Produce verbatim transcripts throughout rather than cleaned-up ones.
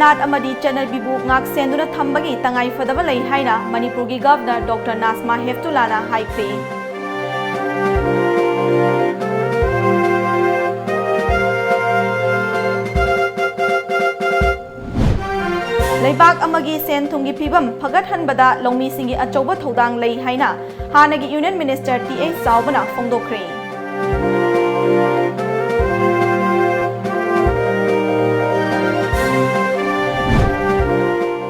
ꯅꯥꯠ ꯑꯃꯗꯤ ꯆꯠꯅꯕꯤꯕꯨ ꯉꯥꯛ ꯁꯦꯟꯗꯨꯅ ꯊꯝꯕꯒꯤ ꯇꯉꯥꯏ ꯐꯗꯕ ꯂꯩ ꯍꯥꯏꯅ ꯃꯅꯤꯄꯨꯔꯒꯤ ꯒꯚꯔꯅꯔ ꯗꯣꯛꯇꯔ ꯅꯥꯖꯃꯥ ꯍꯦꯞꯇꯨꯂꯥꯅ ꯍꯥꯏꯈ꯭ꯔꯦ꯫ ꯂꯩꯕꯥꯛ ꯑꯃꯒꯤ ꯁꯦꯟ ꯊꯨꯝꯒꯤ ꯐꯤꯕꯝ ꯐꯒꯠꯍꯟꯕꯗ ꯂꯧꯃꯤꯁꯤꯡꯒꯤ ꯑꯆꯧꯕ ꯊꯧꯗꯥꯡ ꯂꯩ ꯍꯥꯏꯅ ꯍꯥꯟꯅꯒꯤ ꯌꯨꯅꯤꯌꯟ ꯃꯤꯅꯤꯁꯇꯔ ꯇꯤ ꯑꯦꯁ ꯆꯥꯎꯕꯅ ꯐꯣꯡꯗꯣꯛꯈ꯭ꯔꯦ꯫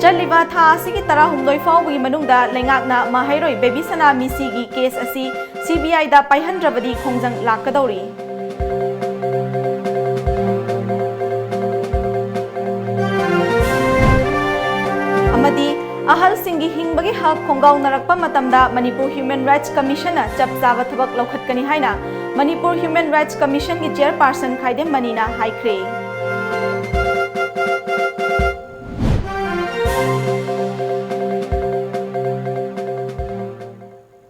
ꯆꯠꯂꯤꯕ ꯊꯥ ꯑꯁꯤꯒꯤ ꯇꯔꯥꯍꯨꯝꯗꯣꯏ ꯐꯥꯎꯕꯒꯤ ꯃꯅꯨꯡꯗ ꯂꯩꯉꯥꯛꯅ ꯃꯍꯩꯔꯣꯏ ꯕꯦꯕꯤꯁꯅꯥ ꯃꯤꯁꯤꯒꯤ ꯀꯦꯁ ꯑꯁꯤ ꯁꯤ ꯕꯤ ꯑꯥꯏꯗ ꯄꯥꯏꯍꯟꯗ꯭ꯔꯕꯗꯤ ꯈꯣꯡꯖꯪ ꯂꯥꯛꯀꯗꯧꯔꯤ꯫ ꯑꯃꯗꯤ ꯑꯍꯜꯁꯤꯡꯒꯤ ꯍꯤꯡꯕꯒꯤ ꯍꯛ ꯈꯣꯡꯒꯥꯎꯅꯔꯛꯄ ꯃꯇꯝꯗ ꯃꯅꯤꯄꯨꯔ ꯍ꯭ꯌꯨꯃꯦꯟ ꯔꯥꯏꯠꯁ ꯀꯃꯤꯁꯟꯅ ꯆꯞ ꯆꯥꯕ ꯊꯕꯛ ꯂꯧꯈꯠꯀꯅꯤ ꯍꯥꯏꯅ ꯃꯅꯤꯄꯨꯔ ꯍ꯭ꯌꯨꯃꯦꯟ ꯔꯥꯏꯠꯁ ꯀꯃꯤꯁꯟꯒꯤ ꯆꯦꯌꯔꯄꯥꯔꯁꯟ ꯈꯥꯏꯗꯦꯝ ꯃꯅꯤꯅ ꯍꯥꯏꯈ꯭ꯔꯦ꯫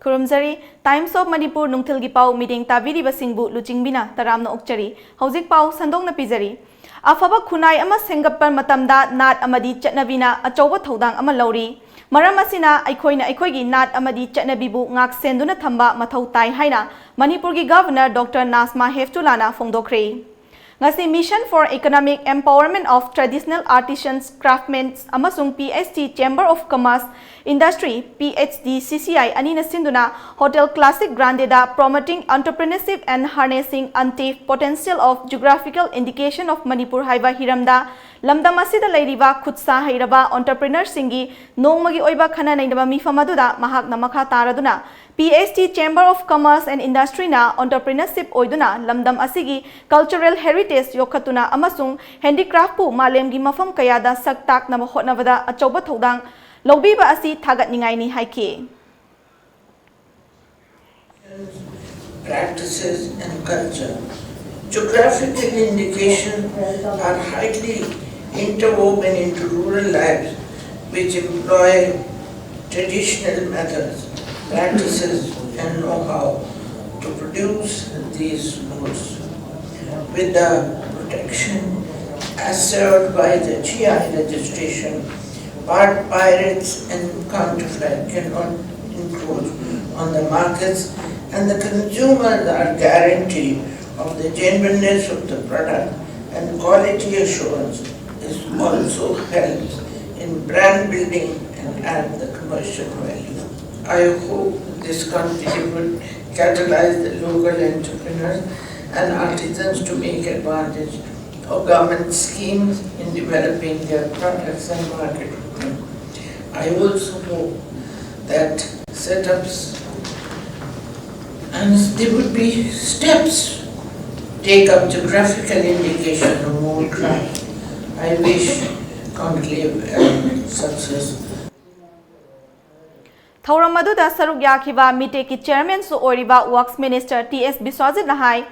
ꯈꯨꯔꯨꯝꯖꯔꯤ꯫ Times of Manipur ꯅꯨꯡꯊꯤꯜꯒꯤ ꯄꯥꯎ ꯃꯤꯠꯌꯦꯡ ꯇꯥꯕꯤꯔꯤꯕꯁꯤꯡꯕꯨ ꯂꯨꯆꯤꯡꯕꯤꯅ ꯇꯔꯥꯝꯅ ꯑꯣꯛꯆꯔꯤ꯫ ꯍꯧꯖꯤꯛ ꯄꯥꯎ ꯁꯟꯗꯣꯛꯅ ꯄꯤꯖꯔꯤ꯫ ꯑꯐꯕ ꯈꯨꯟꯅꯥꯏ ꯑꯃ ꯁꯦꯝꯒꯠꯄ ꯃꯇꯝꯗ ꯅꯥꯠ ꯑꯃꯗꯤ ꯆꯠꯅꯕꯤꯅ ꯑꯆꯧꯕ ꯊꯧꯗꯥꯡ ꯑꯃ ꯂꯧꯔꯤ꯫ ꯃꯔꯝ ꯑꯁꯤꯅ ꯑꯩꯈꯣꯏꯅ ꯑꯩꯈꯣꯏꯒꯤ ꯅꯥꯠ ꯑꯃꯗꯤ ꯆꯠꯅꯕꯤꯕꯨ ꯉꯥꯛ ꯁꯦꯟꯗꯨꯅ ꯊꯝꯕ ꯃꯊꯧ ꯇꯥꯏ ꯍꯥꯏꯅ ꯃꯅꯤꯄꯨꯔꯒꯤ ꯒꯚꯔꯅꯔ ꯗꯣꯛꯇꯔ ꯅꯥꯖꯃꯥ ꯍꯦꯞꯇꯨꯂꯥꯅ ꯐꯣꯡꯗꯣꯛꯈ꯭ꯔꯦ꯫ ꯉꯁꯤ Mission for Economic Empowerment of Traditional Artisans, Craftsmen ꯑꯃꯁꯨꯡ P H D Chamber of Commerce Industry, P H D C C I ꯑꯅꯤꯅ ꯁꯤꯟꯗꯨꯅ Hotel Classic Grandeꯗ Promoting Entrepreneurship and Harnessing Untapped Potential of Geographical Indication of Manipur ꯍꯥꯏꯕ ꯍꯤꯔꯝꯗ ꯂꯝꯗꯝ ꯑꯁꯤꯗ ꯂꯩꯔꯤꯕ ꯈꯨꯠꯁꯥ ꯍꯩꯔꯕ entrepreneurꯁꯤꯡꯒꯤ ꯅꯣꯡꯃꯒꯤ ꯑꯣꯏꯕ ꯈꯟꯅ ꯅꯩꯅꯕ ꯃꯤꯐꯝ ꯑꯗꯨꯗ ꯃꯍꯥꯛꯅ ꯃꯈꯥ ꯇꯥꯔꯗꯨꯅ P H D Chamber of Commerce and Industryꯅ entrepreneurship ꯑꯣꯏꯗꯨꯅ ꯂꯝꯗꯝ ꯑꯁꯤꯒꯤ cultural heritage ꯌꯣꯛꯈꯠꯇꯨꯅ ꯑꯃꯁꯨꯡ handicraftꯄꯨ ꯃꯥꯂꯦꯝꯒꯤ ꯃꯐꯝ ꯀꯌꯥꯗ ꯁꯛ ꯇꯥꯛꯅꯕ ꯍꯣꯠꯅꯕꯗ ꯑꯆꯧꯕ ꯊꯧꯗꯥꯡ ꯂꯧꯕꯤꯕ ꯑꯁꯤ ꯊꯥꯒꯠꯅꯤꯡꯉꯥꯏꯅꯤ ꯍꯥꯏꯈꯤ꯫ Practices and culture. Geographical indications are highly interwoven into rural lives, which employ traditional methods, practices, and know-how to produce these goods. With the protection assured by the G I registration, but pirates and counterfeit cannot encroach on the markets, and the consumers are guaranteed of the genuineness of the product, and quality assurance is also helps in brand building and add the commercial value. I hope this country will catalyze the local entrepreneurs and artisans to make advantage of government schemes in developing their products and marketing. I also hope that setups and there would be steps take up geographical indication of more craft. I wish conclave and success. ꯊꯧꯔꯝ ꯑꯗꯨꯗ ꯁꯔꯨꯛ ꯌꯥꯈꯤꯕ ꯃꯤꯇꯦꯛꯀꯤ ꯆꯦꯌꯔꯃꯦꯟꯁꯨ ꯑꯣꯏꯔꯤꯕ works minister T ꯑꯦꯁ ꯕꯤꯁ꯭ꯋꯥꯖꯤꯠꯅ ꯍꯥꯏ,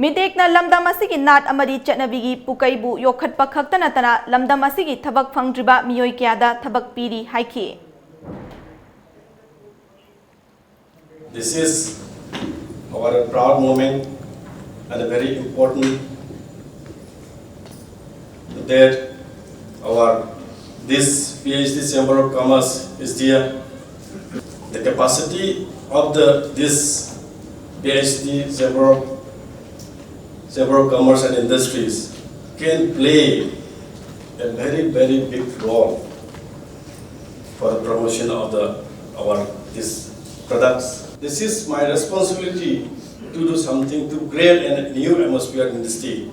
ꯃꯤꯇꯦꯛꯅ ꯂꯝꯗꯝ ꯑꯁꯤꯒꯤ ꯅꯥꯠ ꯑꯃꯗꯤ ꯆꯠꯅꯕꯤꯒꯤ ꯄꯨꯀꯩꯕꯨ ꯌꯣꯛꯈꯠꯄ ꯈꯛꯇ ꯅꯠꯇꯅ ꯂꯝꯗꯝ ꯑꯁꯤꯒꯤ ꯊꯕꯛ ꯐꯪꯗ꯭ꯔꯤꯕ ꯃꯤꯑꯣꯏ ꯀꯌꯥꯗ ꯊꯕꯛ ꯄꯤꯔꯤ ꯍꯥꯏꯈꯤ꯫ This is our proud moment and a very important that our this P H D Chamber of Commerce is there. The capacity of the this P H D Chamber of Chamber of Commerce and Industries can play a very very big role for the promotion of the our these products. This is my responsibility to do something to create a new atmosphere in the state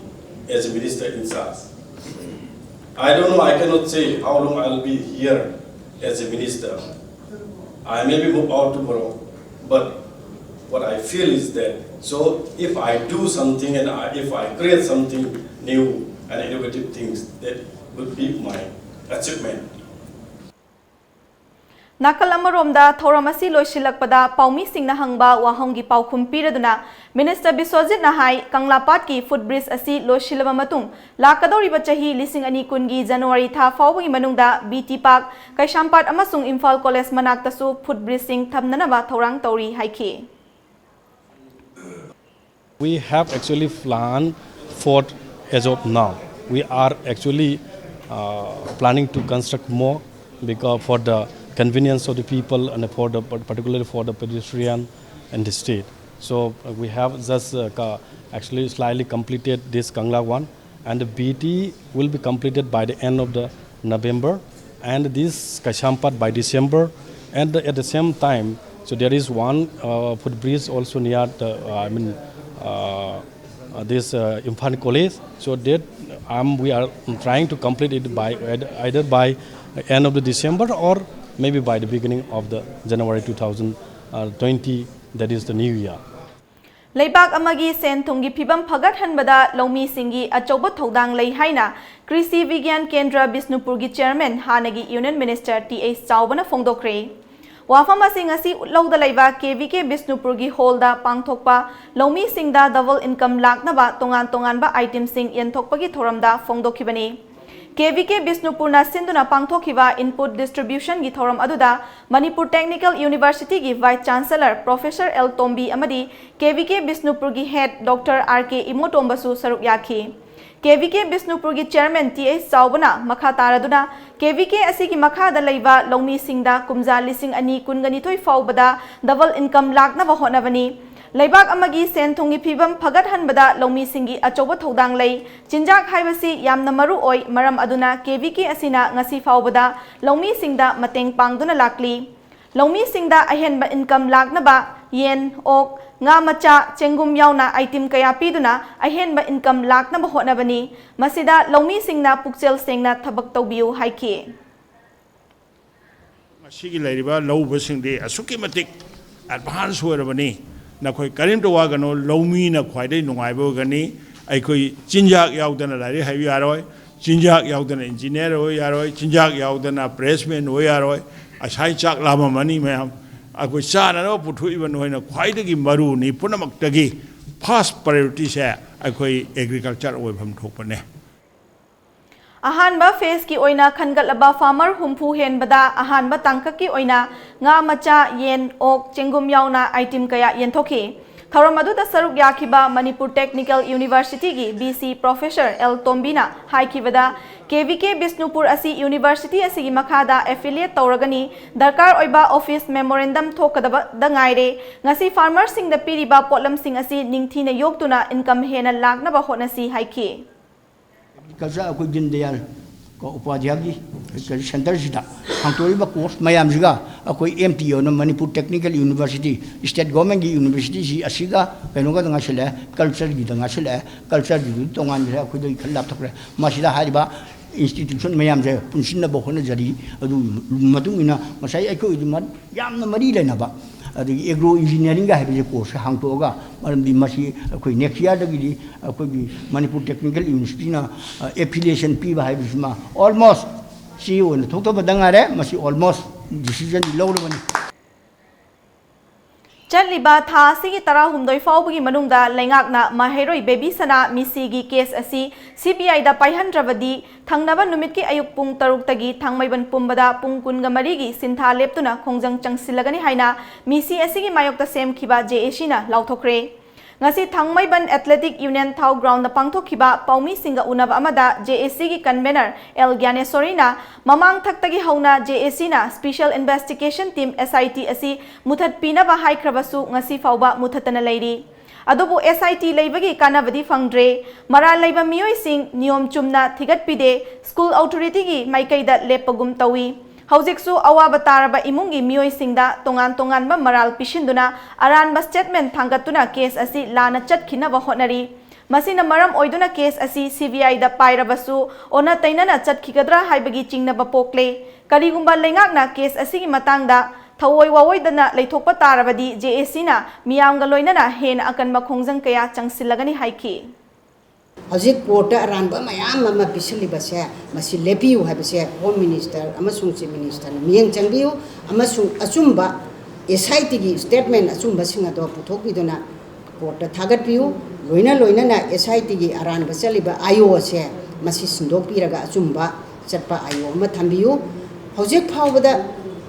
as a minister in charge. I don't know, I cannot say how long I'll be here as a minister. I may be move out tomorrow, but what I feel is that so if I do something and I, if I create something new and innovative things, that would be my achievement. ꯅꯥꯀꯜ ꯑꯃꯔꯣꯝꯗ ꯊꯧꯔꯝ ꯑꯁꯤ ꯂꯣꯏꯁꯤꯜꯂꯛꯄꯗ ꯄꯥꯎꯃꯤꯁꯤꯡꯅ ꯍꯪꯕ ꯋꯥꯍꯪꯒꯤ ꯄꯥꯎꯈꯨꯝ ꯄꯤꯔꯗꯨꯅ minister ꯕꯤꯁ꯭ꯋꯖꯤꯠꯅ ꯍꯥꯏ, ꯀꯪꯂꯥꯄꯥꯠꯀꯤ food bridge ꯑꯁꯤ ꯂꯣꯏꯁꯤꯜꯂꯕ ꯃꯇꯨꯡ ꯂꯥꯛꯀꯗꯧꯔꯤꯕ ꯆꯍꯤ ꯂꯤꯁꯤꯡ ꯑꯅꯤ ꯀꯨꯟꯒꯤ ꯖꯅꯋꯥꯔꯤ ꯊꯥ ꯐꯥꯎꯕꯒꯤ ꯃꯅꯨꯡꯗ ꯕꯤ ꯇꯤ ꯄꯥꯔꯛ, ꯀꯩꯁꯥꯝꯄꯥꯠ ꯑꯃꯁꯨꯡ ꯏꯝꯐꯥꯜ ꯀꯣꯂꯦꯖ ꯃꯅꯥꯛꯇꯁꯨ ꯐꯨꯠ ꯕ꯭ꯔꯤꯖꯁꯤꯡ ꯊꯝꯅꯅꯕ ꯊꯧꯔꯥꯡ ꯇꯧꯔꯤ ꯍꯥꯏꯈꯤ꯫ We have actually planned for as of now. We are actually uh, planning to construct more because for the convenience of the people and for the particularly for the pedestrian in the state. So uh, we have just uh, actually slightly completed this Kangla one, and the B T will be completed by the end of the November, and this Kaishampat by December, and at the same time, so there is one uh, footbridge also near the uh, I mean. Uh, uh, this uh, Imphal College. So that um, we are trying to complete it by either by end of the December or maybe by the beginning of the January two thousand twenty, that is the new year. ꯂꯩꯕꯥꯛ ꯑꯃꯒꯤ ꯁꯦꯟ ꯊꯨꯝꯒꯤ ꯐꯤꯕꯝ ꯐꯒꯠꯍꯟꯕꯗ ꯂꯧꯃꯤꯁꯤꯡꯒꯤ ꯑꯆꯧꯕ ꯊꯧꯗꯥꯡ ꯂꯩ ꯍꯥꯏꯅ ꯀ꯭ꯔꯤꯁꯤ ꯚꯤꯒ꯭ꯌꯥꯟ ꯀꯦꯟꯗ꯭ꯔ ꯕꯤꯁꯅꯨꯄꯨꯔꯒꯤ ꯆꯤꯌꯔꯃꯦꯟ ꯍꯥꯟꯅꯒꯤ ꯌꯨꯅꯤꯌꯟ ꯃꯤꯅꯤꯁꯇꯔ ꯇꯤ ꯑꯩꯆ ꯆꯥꯎꯕꯅ ꯐꯣꯡꯗꯣꯛꯈ꯭ꯔꯦ꯫ ꯋꯥꯐꯝ ꯑꯁꯤ ꯉꯁꯤ ꯎꯠꯂꯧꯗ ꯂꯩꯕ ꯀꯦ ꯚꯤ ꯀꯦ ꯕꯤꯁꯅꯨꯄꯨꯔꯒꯤ ꯍꯣꯜꯗ ꯄꯥꯡꯊꯣꯛꯄ ꯂꯧꯃꯤꯁꯤꯡꯗ ꯗꯕꯜ ꯏꯟꯀꯝ ꯂꯥꯛꯅꯕ ꯇꯣꯉꯥꯟ ꯇꯣꯉꯥꯟꯕ ꯑꯥꯏꯇꯦꯝꯁꯤꯡ ꯌꯦꯟꯊꯣꯛꯄꯒꯤ ꯊꯧꯔꯝꯗ ꯐꯣꯡꯗꯣꯛꯈꯤꯕꯅꯤ꯫ ꯀꯦ ꯚꯤ ꯀꯦ ꯕꯤꯁꯅꯨꯄꯨꯔꯅ ꯁꯤꯟꯗꯨꯅ ꯄꯥꯡꯊꯣꯛꯈꯤꯕ ꯏꯟꯄꯨꯠ ꯗꯤꯁꯇ꯭ꯔꯤꯕ꯭ꯌꯨꯁꯟꯒꯤ ꯊꯧꯔꯝ ꯑꯗꯨꯗ ꯃꯅꯤꯄꯨꯔ ꯇꯦꯛꯅꯤꯀꯦꯜ ꯌꯨꯅꯤꯚꯔꯁꯤꯇꯤꯒꯤ vice chancellor professor L Tombi ꯑꯃꯗꯤ ꯀꯦ ꯚꯤ ꯀꯦ ꯕꯤꯁꯅꯨꯄꯨꯔꯒꯤ ꯍꯦꯗ ꯗꯣꯛꯇꯔ ꯑꯥꯔ ꯀꯦ ꯏꯃꯣꯇꯣꯝꯕꯁꯨ ꯁꯔꯨꯛ ꯌꯥꯈꯤ꯫ ꯀꯦ ꯚꯤ ꯀꯦ ꯕꯤꯁꯅꯨꯄꯨꯔꯒꯤ ꯆꯤꯌꯔꯃꯦꯟ ꯇꯤ ꯑꯩꯆ ꯆꯥꯎꯕꯅ ꯃꯈꯥ ꯇꯥꯔꯗꯨꯅ ꯀꯦ ꯚꯤ ꯀꯦ ꯑꯁꯤꯒꯤ ꯃꯈꯥꯗ ꯂꯩꯕ ꯂꯧꯃꯤꯁꯤꯡꯗ ꯀꯨꯝꯖꯥ ꯂꯤꯁꯤꯡ ꯑꯅꯤ ꯀꯨꯟꯒ ꯅꯤꯊꯣꯏ ꯐꯥꯎꯕꯗ ꯗꯕꯜ ꯏꯟꯀꯝ ꯂꯥꯛꯅꯕ ꯍꯣꯠꯅꯕꯅꯤ꯫ ꯂꯩꯕꯥꯛ ꯑꯃꯒꯤ ꯁꯦꯟ ꯊꯨꯝꯒꯤ ꯐꯤꯕꯝ ꯐꯒꯠꯍꯟꯕꯗ ꯂꯧꯃꯤꯁꯤꯡꯒꯤ ꯑꯆꯧꯕ ꯊꯧꯗꯥꯡ ꯂꯩ꯫ ꯆꯤꯟꯖꯥꯛ ꯍꯥꯏꯕꯁꯤ ꯌꯥꯝꯅ ꯃꯔꯨ ꯑꯣꯏ, ꯃꯔꯝ ꯑꯗꯨꯅ ꯀꯦ ꯚꯤ ꯀꯦ ꯑꯁꯤꯅ ꯉꯁꯤ ꯐꯥꯎꯕꯗ ꯂꯧꯃꯤꯁꯤꯡꯗ ꯃꯇꯦꯡ ꯄꯥꯡꯗꯨꯅ ꯂꯥꯛꯂꯤ꯫ ꯂꯧꯃꯤꯁꯤꯡꯗ ꯑꯍꯦꯟꯕ ꯏꯟꯀꯝ ꯂꯥꯛꯅꯕ ꯌꯦꯟ, ꯑꯣꯛ, ꯉꯥ ꯃꯆꯥ, ꯆꯦꯡꯒꯨꯝ ꯌꯥꯎꯅ ꯑꯥꯏꯇꯦꯝ ꯀꯌꯥ ꯄꯤꯗꯨꯅ ꯑꯍꯦꯟꯕ ꯏꯟꯀꯝ ꯂꯥꯛꯅꯕ ꯍꯣꯠꯅꯕꯅꯤ꯫ ꯃꯁꯤꯗ ꯂꯧꯃꯤꯁꯤꯡꯅ ꯄꯨꯛꯆꯦꯜ ꯁꯦꯡꯅ ꯊꯕꯛ ꯇꯧꯕꯤꯌꯨ ꯍꯥꯏꯈꯤ꯫ ꯃꯁꯤꯒꯤ ꯂꯩꯔꯤꯕ ꯂꯧꯎꯕꯁꯤꯡꯗꯤ ꯑꯁꯨꯛꯀꯤ ꯃꯇꯤꯛ ꯑꯦꯗꯚꯥꯟꯁ ꯑꯣꯏꯔꯕꯅꯤ꯫ ꯅꯈꯣꯏ ꯀꯔꯤꯝꯇ ꯋꯥꯒꯅꯨ, ꯂꯧꯃꯤꯅ ꯈ꯭ꯋꯥꯏꯗꯒꯤ ꯅꯨꯡꯉꯥꯏꯕ ꯑꯣꯏꯒꯅꯤ꯫ ꯑꯩꯈꯣꯏ ꯆꯤꯟꯖꯥꯛ ꯌꯥꯎꯗꯅ ꯂꯥꯏꯔꯤꯛ ꯍꯩꯕ ꯌꯥꯔꯣꯏ, ꯆꯤꯟꯖꯥꯛ ꯌꯥꯎꯗꯅ ꯏꯟꯖꯤꯅꯤꯌꯥꯔ ꯑꯣꯏ ꯌꯥꯔꯣꯏ, ꯆꯤꯟꯖꯥꯛ ꯌꯥꯎꯗꯅ ꯄ꯭ꯔꯦꯁꯃꯦꯟ ꯑꯣꯏ ꯌꯥꯔꯣꯏ꯫ ꯉꯁꯥꯏ ꯆꯥꯛ ꯂꯥꯝꯃꯝꯃꯅꯤ ꯃꯌꯥꯝ꯫ ꯑꯩꯈꯣꯏ ꯆꯥꯅꯅꯕ ꯄꯨꯊꯣꯛꯏꯕ ꯅꯈꯣꯏꯅ ꯈ꯭ꯋꯥꯏꯗꯒꯤ ꯃꯔꯨꯅꯤ꯫ ꯄꯨꯝꯅꯃꯛꯇꯒꯤ ꯐꯥꯔꯁ ꯄ꯭ꯔꯥꯏꯌꯣꯔꯤꯇꯤꯁꯦ ꯑꯩꯈꯣꯏ ꯑꯦꯒ꯭ꯔꯤꯀꯜꯆꯔ ꯑꯣꯏꯐꯝ ꯊꯣꯛꯄꯅꯦ꯫ ꯑꯍꯥꯟꯕ ꯐꯦꯖꯀꯤ ꯑꯣꯏꯅ ꯈꯟꯒꯠꯂꯕ ꯐꯥꯔꯃꯔ ꯍꯨꯝꯐꯨ ꯍꯦꯟꯕꯗ ꯑꯍꯥꯟꯕ ꯇꯥꯡꯀꯛꯀꯤ ꯑꯣꯏꯅ ꯉꯥ ꯃꯆꯥ, ꯌꯦꯟ, ꯑꯣꯛ, ꯆꯦꯡꯒꯨꯝ ꯌꯥꯎꯅ ꯑꯥꯏꯇꯦꯝ ꯀꯌꯥ ꯌꯦꯟꯊꯣꯛꯈꯤ꯫ ꯊꯧꯔꯝ ꯑꯗꯨꯗ ꯁꯔꯨꯛ ꯌꯥꯈꯤꯕ ꯃꯅꯤꯄꯨꯔ ꯇꯦꯛꯅꯤꯀꯦꯜ ꯌꯨꯅꯤꯚꯔꯁꯤꯇꯤꯒꯤ ꯚꯤ ꯁꯤ ꯄ꯭ꯔꯣꯐꯦꯁꯔ ꯑꯦꯜ ꯇꯣꯝꯕꯤꯅ ꯍꯥꯏꯈꯤꯕꯗ, ꯀꯦ ꯚꯤ ꯀꯦ ꯕꯤꯁꯅꯨꯄꯨꯔ ꯑꯁꯤ ꯌꯨꯅꯤꯚꯔꯁꯤꯇꯤ ꯑꯁꯤꯒꯤ ꯃꯈꯥꯗ ꯑꯦꯐꯤꯂꯤꯌꯦꯠ ꯇꯧꯔꯒꯅꯤ, ꯗꯔꯀꯥꯔ ꯑꯣꯏꯕ ꯑꯣꯐꯤꯁ ꯃꯦꯃꯣꯔꯦꯟꯗꯝ ꯊꯣꯛꯀꯗꯕꯗ ꯉꯥꯏꯔꯦ꯫ ꯉꯁꯤ ꯐꯥꯔꯃꯔꯁꯤꯡꯗ ꯄꯤꯔꯤꯕ ꯄꯣꯠꯂꯝꯁꯤꯡ ꯑꯁꯤ ꯅꯤꯡꯊꯤꯅ ꯌꯣꯛꯇꯨꯅ ꯏꯟꯀꯝ ꯍꯦꯟꯅ ꯂꯥꯛꯅꯕ ꯍꯣꯠꯅꯁꯤ ꯍꯥꯏꯈꯤ꯫ ꯑꯦꯒ꯭ꯔꯤꯀꯜꯆꯔ ꯑꯩꯈꯣꯏ ꯗꯤꯟ ꯗꯌꯥꯜ ꯎꯄꯥꯙ꯭ꯌꯥꯒꯤ ꯁꯦꯟꯇꯔꯁꯤꯗ ꯍꯥꯡꯗꯣꯛꯏꯕ ꯀꯣꯔꯁ ꯃꯌꯥꯝꯁꯤꯒ ꯑꯩꯈꯣꯏ ꯑꯦꯝ ꯇꯤ ꯑꯣꯅ ꯃꯅꯤꯄꯨꯔ ꯇꯦꯛꯅꯤꯀꯦꯜ ꯌꯨꯅꯤꯚꯔꯁꯤꯇꯤ, ꯁ꯭ꯇꯦꯠ ꯒꯣꯔꯃꯦꯟꯒꯤ ꯌꯨꯅꯤꯚꯔꯁꯤꯇꯤꯁꯤ ꯑꯁꯤꯒ ꯀꯩꯅꯣꯒꯗ ꯉꯥꯏꯁꯤꯜꯂꯛꯑꯦ, ꯀꯜꯆꯔꯒꯤꯗ ꯉꯥꯏꯁꯤꯜꯂꯛꯑꯦ꯫ ꯀꯜꯆꯔꯒꯤꯗꯨꯗꯤ ꯇꯣꯉꯥꯟꯈ꯭ꯔꯦ, ꯑꯩꯈꯣꯏꯗꯒꯤ ꯈꯔ ꯂꯥꯞꯊꯣꯛꯈ꯭ꯔꯦ꯫ ꯃꯁꯤꯗ ꯍꯥꯏꯔꯤꯕ ꯏꯟꯁꯇꯤꯇ꯭ꯌꯨꯁꯟ ꯃꯌꯥꯝꯁꯦ ꯄꯨꯟꯁꯤꯟꯅꯕ ꯍꯣꯠꯅꯖꯔꯤ꯫ ꯑꯗꯨꯒꯤ ꯃꯇꯨꯡ ꯏꯟꯅ ꯉꯁꯥꯏ ꯑꯩꯈꯣꯏ ꯌꯥꯝꯅ ꯃꯔꯤ ꯂꯩꯅꯕ, ꯑꯗꯒꯤ ꯑꯦꯒ꯭ꯔꯣ ꯏꯟꯖꯤꯅꯤꯌꯥꯔꯤꯡꯒ ꯍꯥꯏꯕꯁꯦ ꯀꯣꯔꯁꯁꯦ ꯍꯥꯡꯗꯣꯛꯑꯒ, ꯃꯔꯝꯗꯤ ꯃꯁꯤ ꯑꯩꯈꯣꯏ ꯅꯦꯛꯁ ꯌꯥꯔꯗꯒꯤꯗꯤ ꯑꯩꯈꯣꯏꯒꯤ ꯃꯅꯤꯄꯨꯔ ꯇꯦꯛꯅꯤꯀꯦꯜ ꯌꯨꯅꯤꯚꯔꯁꯤꯇꯤꯅ ꯑꯦꯐꯤꯂꯤꯌꯦꯁꯟ ꯄꯤꯕ ꯍꯥꯏꯕꯁꯤꯃ ꯑꯣꯜꯃꯣꯁ ꯁꯤ ꯑꯣꯏꯅ ꯊꯣꯛꯇꯕꯗ ꯉꯥꯏꯔꯦ꯫ ꯃꯁꯤ ꯑꯣꯜꯃꯣꯁ ꯗꯤꯁꯤꯖꯟ ꯂꯧꯔꯕꯅꯤ꯫ ꯆꯠꯂꯤꯕ ꯊꯥ ꯑꯁꯤꯒꯤ ꯇꯔꯥꯍꯨꯝꯗꯣꯏ ꯐꯥꯎꯕꯒꯤ ꯃꯅꯨꯡꯗ ꯂꯩꯉꯥꯛꯅ ꯃꯍꯩꯔꯣꯏ ꯕꯦꯕꯤ ꯁꯅꯥ ꯃꯤꯁꯤꯒꯤ ꯀꯦꯁ ꯑꯁꯤ ꯁꯤ ꯕꯤ ꯑꯥꯏꯗ ꯄꯥꯏꯍꯟꯗ꯭ꯔꯕꯗꯤ, ꯊꯪꯅꯕ ꯅꯨꯃꯤꯠꯀꯤ ꯑꯌꯨꯛ ꯄꯨꯡ ꯇꯔꯨꯛꯇꯒꯤ ꯊꯥꯡꯃꯩꯕꯟ ꯄꯨꯝꯕꯗ ꯄꯨꯡ ꯀꯨꯟꯒ ꯃꯔꯤꯒꯤ ꯁꯤꯟꯊꯥ ꯂꯦꯞꯇꯨꯅ ꯈꯣꯡꯖꯪ ꯆꯪꯁꯤꯜꯂꯒꯅꯤ ꯍꯥꯏꯅ ꯃꯤꯁꯤ ꯑꯁꯤꯒꯤ ꯃꯥꯌꯣꯛꯇ ꯁꯦꯝꯈꯤꯕ ꯖꯦ ꯑꯦ ꯁꯤꯅ ꯂꯥꯎꯊꯣꯛꯈ꯭ꯔꯦ꯫ ꯉꯁꯤ ꯊꯥꯡꯃꯩꯕꯟ ꯑꯦꯊꯂꯦꯇꯤꯛ ꯌꯨꯅꯤꯌꯟ ꯊꯥꯎ ꯒ꯭ꯔꯥꯎꯟꯗ ꯄꯥꯡꯊꯣꯛꯈꯤꯕ ꯄꯥꯎꯃꯤꯁꯤꯡꯒ ꯎꯅꯕ ꯑꯃꯗ ꯖꯦ ꯑꯦ ꯁꯤꯒꯤ ꯀꯟꯚꯦꯅꯔ ꯑꯦꯜ ꯒ꯭ꯌꯥꯅꯦꯁꯣꯔꯤꯅ ꯃꯃꯥꯡ ꯊꯛꯇꯒꯤ ꯍꯧꯅ ꯖꯦ ꯑꯦ ꯁꯤꯅ ꯁ꯭ꯄꯤꯁꯦꯜ ꯏꯟꯚꯦꯁꯇꯤꯒꯦꯁꯟ ꯇꯤꯝ, ꯑꯦꯁ ꯑꯥꯏ ꯇꯤ, ꯑꯁꯤ ꯃꯨꯊꯠꯄꯤꯅꯕ ꯍꯥꯏꯈ꯭ꯔꯕꯁꯨ ꯉꯁꯤ ꯐꯥꯎꯕ ꯃꯨꯊꯠꯇꯅ ꯂꯩꯔꯤ꯫ ꯑꯗꯨꯕꯨ ꯑꯦꯁ ꯑꯥꯏ ꯇꯤ ꯂꯩꯕꯒꯤ ꯀꯥꯟꯅꯕꯗꯤ ꯐꯪꯗ꯭ꯔꯦ꯫ ꯃꯔꯥꯜ ꯂꯩꯕ ꯃꯤꯑꯣꯏꯁꯤꯡ ꯅꯤꯌꯣꯝ ꯆꯨꯝꯅ ꯊꯤꯒꯠꯄꯤꯗꯦ, ꯁ꯭ꯀꯨꯜ ꯑꯣꯊꯣꯔꯤꯇꯤꯒꯤ ꯃꯥꯏꯀꯩꯗ ꯂꯦꯞꯄꯒꯨꯝ ꯇꯧꯏ꯫ ꯍꯧꯖꯤꯛꯁꯨ ꯑꯋꯥꯕ ꯇꯥꯔꯕ ꯏꯃꯨꯡꯒꯤ ꯃꯤꯑꯣꯏꯁꯤꯡꯗ ꯇꯣꯉꯥꯟ ꯇꯣꯉꯥꯟꯕ ꯃꯔꯥꯜ ꯄꯤꯁꯤꯟꯗꯨꯅ ꯑꯔꯥꯟꯕ ꯁ꯭ꯇꯦꯠꯃꯦꯟ ꯊꯥꯡꯒꯠꯇꯨꯅ ꯀꯦꯁ ꯑꯁꯤ ꯂꯥꯟꯅ ꯆꯠꯈꯤꯅꯕ ꯍꯣꯠꯅꯔꯤ꯫ ꯃꯁꯤꯅ ꯃꯔꯝ ꯑꯣꯏꯗꯨꯅ ꯀꯦꯁ ꯑꯁꯤ ꯁꯤ ꯕꯤ ꯑꯥꯏꯗ ꯄꯥꯏꯔꯕꯁꯨ ꯑꯣꯟꯅ ꯇꯩꯅꯅ ꯆꯠꯈꯤꯒꯗ꯭ꯔꯥ ꯍꯥꯏꯕꯒꯤ ꯆꯤꯡꯅꯕ ꯄꯣꯛꯂꯦ꯫ ꯀꯔꯤꯒꯨꯝꯕ ꯂꯩꯉꯥꯛꯅ ꯀꯦꯁ ꯑꯁꯤꯒꯤ ꯃꯇꯥꯡꯗ ꯊꯑꯣꯏ ꯋꯥꯑꯣꯏꯗꯅ ꯂꯩꯊꯣꯛꯄ ꯇꯥꯔꯕꯗꯤ ꯖꯦ ꯑꯦ ꯁꯤꯅ ꯃꯤꯌꯥꯝꯒ ꯂꯣꯏꯅꯅ ꯍꯦꯟꯅ ꯑꯀꯟꯕ ꯈꯣꯡꯖꯪ ꯀꯌꯥ ꯆꯪꯁꯤꯜꯂꯒꯅꯤ ꯍꯥꯏꯈꯤ꯫ ꯍꯧꯖꯤꯛ ꯀꯣꯔꯠꯇ ꯑꯔꯥꯟꯕ ꯃꯌꯥꯝ ꯑꯃ ꯄꯤꯁꯤꯜꯂꯤꯕꯁꯦ, ꯃꯁꯤ ꯂꯦꯞꯄꯤꯌꯨ ꯍꯥꯏꯕꯁꯦ ꯍꯣꯝ ꯃꯤꯅꯤꯁꯇꯔ ꯑꯃꯁꯨꯡ ꯆꯤꯐ ꯃꯤꯅꯤꯁꯇꯔꯅ ꯃꯤꯠꯌꯦꯡ ꯆꯪꯕꯤꯌꯨ, ꯑꯃꯁꯨꯡ ꯑꯆꯨꯝꯕ ꯑꯦꯁ ꯑꯥꯏ ꯇꯤꯒꯤ ꯁ꯭ꯇꯦꯠꯃꯦꯟ ꯑꯆꯨꯝꯕꯁꯤꯡ ꯑꯗꯣ ꯄꯨꯊꯣꯛꯄꯤꯗꯨꯅ ꯀꯣꯔꯠꯇ ꯊꯥꯒꯠꯄꯤꯌꯨ꯫ ꯂꯣꯏꯅ ꯂꯣꯏꯅꯅ ꯑꯦꯁ ꯑꯥꯏ ꯇꯤꯒꯤ ꯑꯔꯥꯟꯕ ꯆꯠꯂꯤꯕ ꯑꯥꯏ ꯑꯣ ꯑꯁꯦ ꯃꯁꯤ ꯁꯤꯟꯗꯣꯛꯄꯤꯔꯒ ꯑꯆꯨꯝꯕ ꯆꯠꯄ ꯑꯥꯏ ꯑꯣ ꯑꯃ ꯊꯝꯕꯤꯌꯨ꯫ ꯍꯧꯖꯤꯛ ꯐꯥꯎꯕꯗ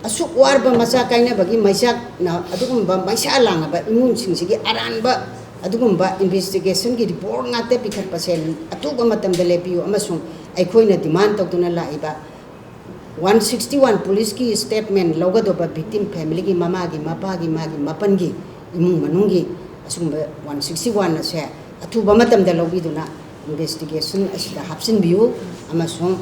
ꯑꯁꯨꯛ ꯋꯥꯔꯕ ꯃꯆꯥ ꯀꯥꯏꯅꯕꯒꯤ ꯃꯩꯆꯥꯛꯅ ꯑꯗꯨꯒꯨꯝꯕ ꯃꯩꯁꯥ ꯂꯥꯡꯉꯕ ꯏꯃꯨꯡꯁꯤꯡꯁꯤꯒꯤ ꯑꯔꯥꯟꯕ ꯑꯗꯨꯒꯨꯝꯕ ꯏꯟꯚꯦꯁꯇꯤꯒꯦꯁꯟꯒꯤ ꯔꯤꯄꯣꯔꯠ ꯉꯥꯛꯇ ꯄꯤꯈꯠꯄꯁꯦ ꯑꯊꯨꯕ ꯃꯇꯝꯗ ꯂꯦꯞꯄꯤꯌꯨ ꯑꯃꯁꯨꯡ ꯑꯩꯈꯣꯏꯅ ꯗꯤꯃꯥꯟ ꯇꯧꯗꯨꯅ ꯂꯥꯛꯏꯕ ꯋꯥꯟ ꯁꯤꯛꯁꯇꯤ ꯋꯥꯟ ꯄꯨꯂꯤꯁꯀꯤ ꯁ꯭ꯇꯦꯠꯃꯦꯟ ꯂꯧꯒꯗꯧꯕ ꯚꯤꯛꯇꯤꯝ ꯐꯦꯃꯤꯂꯤꯒꯤ ꯃꯃꯥꯒꯤ, ꯃꯄꯥꯒꯤ, ꯃꯥꯒꯤ ꯃꯥꯄꯟꯒꯤ ꯏꯃꯨꯡ ꯃꯅꯨꯡꯒꯤ ꯑꯁꯤꯒꯨꯝꯕ ꯋꯥꯟ ꯁꯤꯛꯁꯇꯤ ꯋꯥꯟ ꯑꯁꯦ ꯑꯊꯨꯕ ꯃꯇꯝꯗ ꯂꯧꯕꯤꯗꯨꯅ ꯏꯟꯚꯦꯁꯇꯤꯒꯦꯁꯟ ꯑꯁꯤꯗ ꯍꯥꯞꯆꯤꯟꯕꯤꯌꯨ ꯑꯃꯁꯨꯡ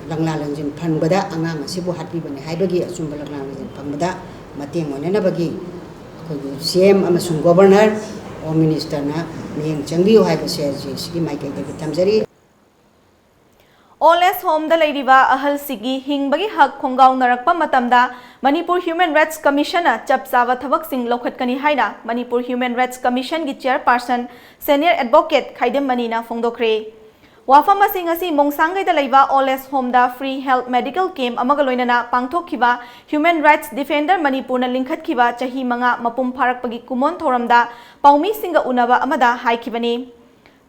ꯂꯪꯂꯥ ꯂꯪꯖꯤꯟ ꯐꯪꯕꯗ ꯑꯉꯥꯡ ꯑꯁꯤꯕꯨ ꯍꯥꯠꯄꯤꯕꯅꯤ ꯍꯥꯏꯕꯒꯤ ꯑꯆꯨꯝꯕ ꯂꯪꯂꯥ ꯂꯪꯖꯤꯟ ꯐꯪꯕꯗ ꯃꯇꯦꯡ ꯑꯣꯏꯅꯅꯕꯒꯤ ꯑꯩꯈꯣꯏꯒꯤ ꯁꯤ ꯑꯦꯝ ꯑꯃꯁꯨꯡ ꯒꯣꯕꯔꯅꯔ, ꯍꯣꯝ ꯃꯤꯅꯤꯁꯇꯔꯅ ꯃꯤꯠꯌꯦꯡ ꯆꯪꯕꯤꯌꯨ ꯍꯥꯏꯕꯁꯦ ꯁꯤ-, ꯁꯤꯒꯤ ꯃꯥꯏꯀꯩꯗꯒꯤ ꯊꯝꯖꯔꯤ꯫ ꯑꯣꯜ ꯑꯦꯖ ꯍꯣꯝꯗ ꯂꯩꯔꯤꯕ ꯑꯍꯜꯁꯤꯒꯤ ꯍꯤꯡꯕꯒꯤ ꯍꯛ ꯈꯣꯡꯒꯥꯎꯅꯔꯛꯄ ꯃꯇꯝꯗ ꯃꯅꯤꯄꯨꯔ ꯍ꯭ꯌꯨꯃꯦꯟ ꯔꯥꯏꯠꯁ ꯀꯃꯤꯁꯟꯅ ꯆꯞ ꯆꯥꯕ ꯊꯕꯛꯁꯤꯡ ꯂꯧꯈꯠꯀꯅꯤ ꯍꯥꯏꯅ ꯃꯅꯤꯄꯨꯔ ꯍ꯭ꯌꯨꯃꯦꯟ ꯔꯥꯏꯠꯁ ꯀꯃꯤꯁꯟꯒꯤ ꯆꯤꯌꯔꯄꯥꯔꯁꯟ ꯁꯦꯅꯤꯌꯔ ꯑꯦꯗꯚꯣꯀꯦꯠ ꯈꯥꯏꯗꯦꯝ ꯃꯅꯤꯅ ꯐꯣꯡꯗꯣꯛꯈ꯭ꯔꯦ꯫ ꯋꯥꯐꯝ ꯑꯁꯤꯡ ꯑꯁꯤ ꯃꯣꯡꯁꯥꯡꯒꯩꯗ ꯂꯩꯕ ꯑꯣꯜ ꯑꯦꯖ ꯍꯣꯝꯗ ꯐ꯭ꯔꯤ ꯍꯦꯜꯊ ꯃꯦꯗꯤꯀꯦꯜ ꯀꯦꯝꯞ ꯑꯃꯒ ꯂꯣꯏꯅꯅ ꯄꯥꯡꯊꯣꯛꯈꯤꯕ ꯍ꯭ꯌꯨꯃꯦꯟ ꯔꯥꯏꯠꯁ ꯗꯤꯐꯦꯟꯗꯔ ꯃꯅꯤꯄꯨꯔꯅ ꯂꯤꯡꯈꯠꯈꯤꯕ ꯆꯍꯤ ꯃꯉꯥ ꯃꯄꯨꯡ ꯐꯥꯔꯛꯄꯒꯤ ꯀꯨꯝꯑꯣꯟ ꯊꯧꯔꯝꯗ ꯄꯥꯎꯃꯤꯁꯤꯡꯒ ꯎꯅꯕ ꯑꯃꯗ ꯍꯥꯏꯈꯤꯕꯅꯤ꯫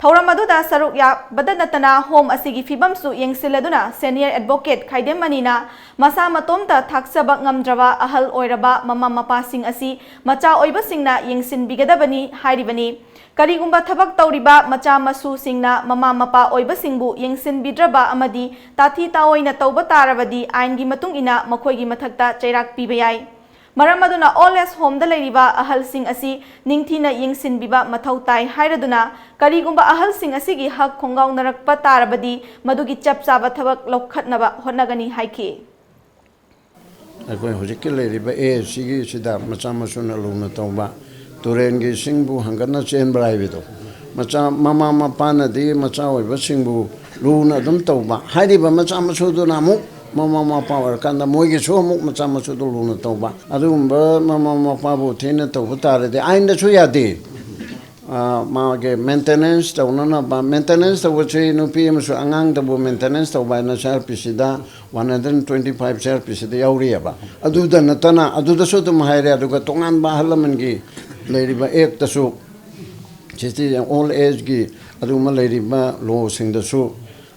ꯊꯧꯔꯝ ꯑꯗꯨꯗ ꯁꯔꯨꯛ ꯌꯥꯕꯗ ꯅꯠꯇꯅ ꯍꯣꯝ ꯑꯁꯤꯒꯤ ꯐꯤꯕꯝꯁꯨ ꯌꯦꯡꯁꯤꯜꯂꯗꯨꯅ ꯁꯦꯅꯤꯌꯔ ꯑꯦꯗꯚꯣꯀꯦꯠ ꯈꯥꯏꯗꯦꯝ ꯃꯅꯤꯅ ꯃꯁꯥ ꯃꯇꯣꯝꯇ ꯊꯥꯛꯆꯕ ꯉꯝꯗ꯭ꯔꯕ ꯑꯍꯜ ꯑꯣꯏꯔꯕ ꯃꯃꯥ ꯃꯄꯥꯁꯤꯡ ꯑꯁꯤ ꯃꯆꯥ ꯑꯣꯏꯕꯁꯤꯡꯅ ꯌꯦꯡꯁꯤꯟꯕꯤꯒꯗꯕꯅꯤ ꯍꯥꯏꯔꯤꯕꯅꯤ꯫ ꯀꯔꯤꯒꯨꯝꯕ ꯊꯕꯛ ꯇꯧꯔꯤꯕ ꯃꯆꯥ ꯃꯁꯨꯁꯤꯡꯅ ꯃꯃꯥ ꯃꯄꯥ ꯑꯣꯏꯕꯁꯤꯡꯕꯨ ꯌꯦꯡꯁꯤꯟꯕꯤꯗ꯭ꯔꯕ ꯑꯃꯗꯤ ꯇꯥꯊꯤ ꯇꯥꯑꯣꯏꯅ ꯇꯧꯕ ꯇꯥꯔꯕꯗꯤ ꯑꯥꯏꯟꯒꯤ ꯃꯇꯨꯡ ꯏꯟꯅ ꯃꯈꯣꯏꯒꯤ ꯃꯊꯛꯇ ꯆꯩꯔꯥꯛ ꯄꯤꯕ ꯌꯥꯏ꯫ ꯃꯔꯝ ꯑꯗꯨꯅ ꯑꯣꯜ ꯑꯦꯖ ꯍꯣꯝꯗ ꯂꯩꯔꯤꯕ ꯑꯍꯜꯁꯤꯡ ꯑꯁꯤ ꯅꯤꯡꯊꯤꯅ ꯌꯦꯡꯁꯤꯟꯕꯤꯕ ꯃꯊꯧ ꯇꯥꯏ ꯍꯥꯏꯔꯗꯨꯅ ꯀꯔꯤꯒꯨꯝꯕ ꯑꯍꯜꯁꯤꯡ ꯑꯁꯤꯒꯤ ꯍꯛ ꯈꯣꯡꯒꯥꯎꯅꯔꯛꯄ ꯇꯥꯔꯕꯗꯤ ꯃꯗꯨꯒꯤ ꯆꯞ ꯆꯥꯕ ꯊꯕꯛ ꯂꯧꯈꯠꯅꯕ ꯍꯣꯠꯅꯒꯅꯤ ꯍꯥꯏꯈꯤ꯫ ꯑꯩꯈꯣꯏ ꯍꯧꯖꯤꯛꯀꯤ ꯂꯩꯔꯤꯕ ꯑꯦꯖꯁꯤꯒꯤꯁꯤꯗ ꯃꯆꯥ ꯃꯁꯨꯅ ꯂꯨꯅ ꯇꯧꯕ, ꯇꯨꯔꯦꯟꯒꯤ ꯏꯁꯤꯡꯕꯨ ꯍꯪꯒꯠꯅ ꯆꯦꯟꯕ꯭ꯔꯥ ꯍꯥꯏꯕꯗꯣ, ꯃꯆꯥ, ꯃꯃꯥ ꯃꯄꯥꯅꯗꯤ ꯃꯆꯥ ꯑꯣꯏꯕꯁꯤꯡꯕꯨ ꯂꯨꯅ ꯑꯗꯨꯝ ꯇꯧꯕ, ꯍꯥꯏꯔꯤꯕ ꯃꯆꯥ ꯃꯁꯨꯗꯨꯅ ꯑꯃꯨꯛ ꯃꯃꯥ ꯃꯄꯥ ꯑꯣꯏꯔꯀꯥꯟꯗ ꯃꯣꯏꯒꯤꯁꯨ ꯑꯃꯨꯛ ꯃꯆꯥ ꯃꯁꯨꯗꯨ ꯂꯨꯅ ꯇꯧꯕ, ꯑꯗꯨꯒꯨꯝꯕ ꯃꯃꯥ ꯃꯄꯥꯕꯨ ꯊꯤꯅ ꯇꯧꯕ ꯇꯥꯔꯗꯤ ꯑꯥꯏꯟꯗꯁꯨ ꯌꯥꯗꯦ꯫ ꯃꯥꯒꯤ ꯃꯦꯟꯇꯦꯅꯦꯟꯁ ꯇꯧꯅꯅꯕ, ꯃꯦꯟꯇꯦꯅꯦꯟꯁ ꯇꯧꯕꯁꯤ ꯅꯨꯄꯤ ꯑꯃꯁꯨꯡ ꯑꯉꯥꯡꯗꯕꯨ ꯃꯦꯟꯇꯦꯅꯦꯟꯁ ꯇꯧꯕ ꯍꯥꯏꯅ ꯁꯤ ꯑꯥꯔ ꯄꯤ ꯁꯤꯗ one hundred twenty five C R P ꯁꯤꯗ ꯌꯥꯎꯔꯤꯑꯕ꯫ ꯑꯗꯨꯗ ꯅꯠꯇꯅ ꯑꯗꯨꯗꯁꯨ ꯑꯗꯨꯝ ꯍꯥꯏꯔꯦ꯫ ꯑꯗꯨꯒ ꯇꯣꯉꯥꯟꯕ ꯑꯍꯜ ꯂꯃꯟꯒꯤ ꯂꯩꯔꯤꯕ ꯑꯦꯛꯇꯁꯨ, ꯁꯤꯁꯇꯤ ꯑꯣꯜ ꯑꯦꯖꯀꯤ ꯑꯗꯨꯒꯨꯝꯕ ꯂꯩꯔꯤꯕ ꯂꯣꯁꯤꯡꯗꯁꯨ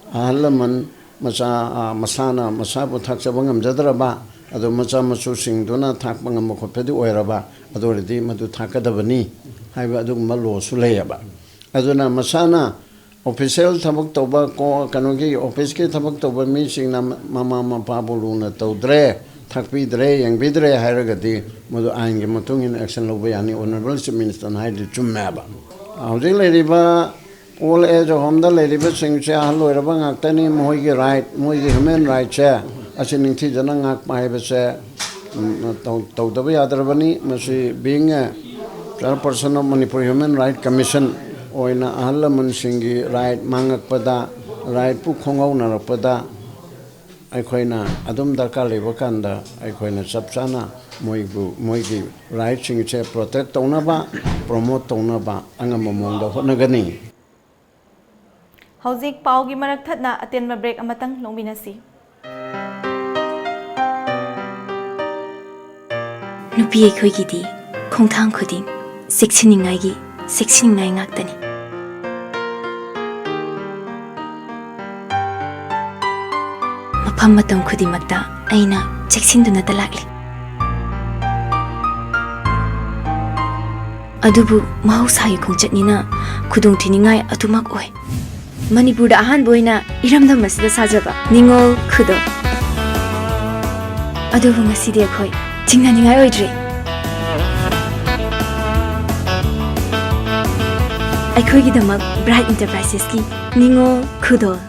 ꯑꯍꯜ ꯂꯃꯟ ꯃꯆꯥ, ꯃꯁꯥꯅ ꯃꯁꯥꯕꯨ ꯊꯥꯛꯆꯕ ꯉꯝꯖꯗ꯭ꯔꯕ ꯑꯗꯣ ꯃꯆꯥ ꯃꯁꯨꯁꯤꯡꯗꯨꯅ ꯊꯥꯛꯄ ꯉꯝꯕ ꯈꯣꯠꯄꯗꯤ ꯑꯣꯏꯔꯕ, ꯑꯗꯨ ꯑꯣꯏꯔꯗꯤ ꯃꯗꯨ ꯊꯥꯛꯀꯗꯕꯅꯤ ꯍꯥꯏꯕ ꯑꯗꯨꯒꯨꯝꯕ ꯂꯣꯁꯨ ꯂꯩꯌꯦꯕ꯫ ꯑꯗꯨꯅ ꯃꯁꯥꯅ ꯑꯣꯐꯤꯁꯤꯌꯦꯜ ꯊꯕꯛ ꯇꯧꯕ ꯀꯣ-, ꯀꯩꯅꯣꯒꯤ ꯑꯣꯐꯤꯁꯀꯤ ꯊꯕꯛ ꯇꯧꯕ ꯃꯤꯁꯤꯡꯅ ꯃꯃꯥ ꯃꯄꯥꯕꯨ ꯂꯨꯅ ꯇꯧꯗ꯭ꯔꯦ, ꯊꯥꯛꯄꯤꯗ꯭ꯔꯦ, ꯌꯦꯡꯕꯤꯗ꯭ꯔꯦ ꯍꯥꯏꯔꯒꯗꯤ ꯃꯗꯨ ꯑꯥꯏꯟꯒꯤ ꯃꯇꯨꯡ ꯏꯟꯅ ꯑꯦꯛꯁꯟ ꯂꯧꯕ ꯌꯥꯅꯤ꯫ ꯑꯣꯅꯔꯦꯕꯜ ꯆꯤꯐ ꯃꯤꯅꯤꯁꯇꯔꯅ ꯍꯥꯏꯔꯤꯗꯨ ꯆꯨꯝꯃꯦꯕ꯫ ꯍꯧꯖꯤꯛ ꯂꯩꯔꯤꯕ ꯑꯣꯜ ꯑꯦꯖ ꯍꯣꯝꯗ ꯂꯩꯔꯤꯕꯁꯤꯡꯁꯦ ꯑꯍꯜ ꯑꯣꯏꯔꯕ ꯉꯥꯛꯇꯅꯤ꯫ ꯃꯈꯣꯏꯒꯤ ꯔꯥꯏꯠ, ꯃꯈꯣꯏꯒꯤ ꯍ꯭ꯌꯨꯃꯦꯟ ꯔꯥꯏꯠꯁꯦ ꯑꯁꯤ ꯅꯤꯡꯊꯤꯖꯅ ꯉꯥꯛꯄ ꯍꯥꯏꯕꯁꯦ, ꯎꯝ, ꯇꯧ-, ꯇꯧꯗꯕ ꯌꯥꯗ꯭ꯔꯕꯅꯤ꯫ ꯃꯁꯤ being a chairperson of Manipur Human Right Commission ꯑꯣꯏꯅ ꯑꯍꯜ ꯂꯃꯟꯁꯤꯡꯒꯤ ꯔꯥꯏꯠ ꯃꯥꯡꯉꯛꯄꯗ, ꯔꯥꯏꯠꯄꯨ ꯈꯣꯡꯍꯧꯅꯔꯛꯄꯗ ꯑꯩꯈꯣꯏꯅ ꯑꯗꯨꯝ ꯗꯔꯀꯥꯔ ꯂꯩꯕ ꯀꯥꯟꯗ ꯑꯩꯈꯣꯏꯅ ꯆꯞ ꯆꯥꯅ ꯃꯣꯏꯕꯨ, ꯃꯣꯏꯒꯤ ꯔꯥꯏꯠꯁꯤꯡꯁꯦ ꯄ꯭ꯔꯣꯇꯦꯛ ꯇꯧꯅꯕ, ꯄ꯭ꯔꯣꯃꯣꯠ ꯇꯧꯅꯕ ꯑꯉꯝꯕ ꯃꯑꯣꯡꯗ ꯍꯣꯠꯅꯒꯅꯤ꯫ ꯍꯧꯖꯤꯛ ꯄꯥꯎꯒꯤ ꯃꯔꯛ ꯊꯠꯅ ꯑꯇꯦꯟꯕ ꯕ꯭ꯔꯦꯛ ꯑꯃꯇꯪ ꯂꯧꯃꯤꯟꯅꯁꯤ꯫ ꯅꯨꯄꯤ ꯑꯩꯈꯣꯏꯒꯤꯗꯤ ꯈꯣꯡꯊꯥꯡ ꯈꯨꯗꯤꯡ ꯆꯦꯛꯁꯤꯟꯅꯤꯡꯉꯥꯏꯒꯤ ꯆꯦꯛꯁꯤꯟꯅꯤꯡꯉꯥꯏ ꯉꯥꯛꯇꯅꯤ꯫ ꯃꯐꯝ ꯃꯇꯝ ꯈꯨꯗꯤꯡꯃꯛꯇ ꯑꯩꯅ ꯆꯦꯛꯁꯤꯟꯗꯨꯅꯇ ꯂꯥꯛꯂꯤ꯫ ꯑꯗꯨꯕꯨ ꯃꯍꯧꯁꯥꯒꯤ ꯈꯣꯡꯆꯠꯅꯤꯅ ꯈꯨꯗꯣꯡꯊꯤꯅꯤꯡꯉꯥꯏ ꯑꯗꯨꯃꯛ ꯑꯣꯏ꯫ ꯃꯅꯤꯄꯨꯔꯗ ꯑꯍꯥꯟꯕ ꯑꯣꯏꯅ ꯏꯔꯝꯗꯝ ꯑꯁꯤꯗ ꯁꯥꯖꯕ ꯅꯤꯉꯣꯜ ꯈꯨꯗꯣꯜ꯫ ꯑꯗꯨꯕꯨ ꯉꯁꯤꯗꯤ ꯑꯩꯈꯣꯏ ꯆꯤꯡꯅꯅꯤꯡꯉꯥꯏ ꯑꯣꯏꯗ꯭ꯔꯦ꯫ ꯑꯩꯈꯣꯏꯒꯤꯗꯃꯛ ꯕ꯭ꯔꯥꯏꯠ ꯏꯟꯇꯔꯄ꯭ꯔꯥꯏꯁꯦꯁꯀꯤ ꯅꯤꯉꯣꯜ ꯈꯨꯗꯣꯜ꯫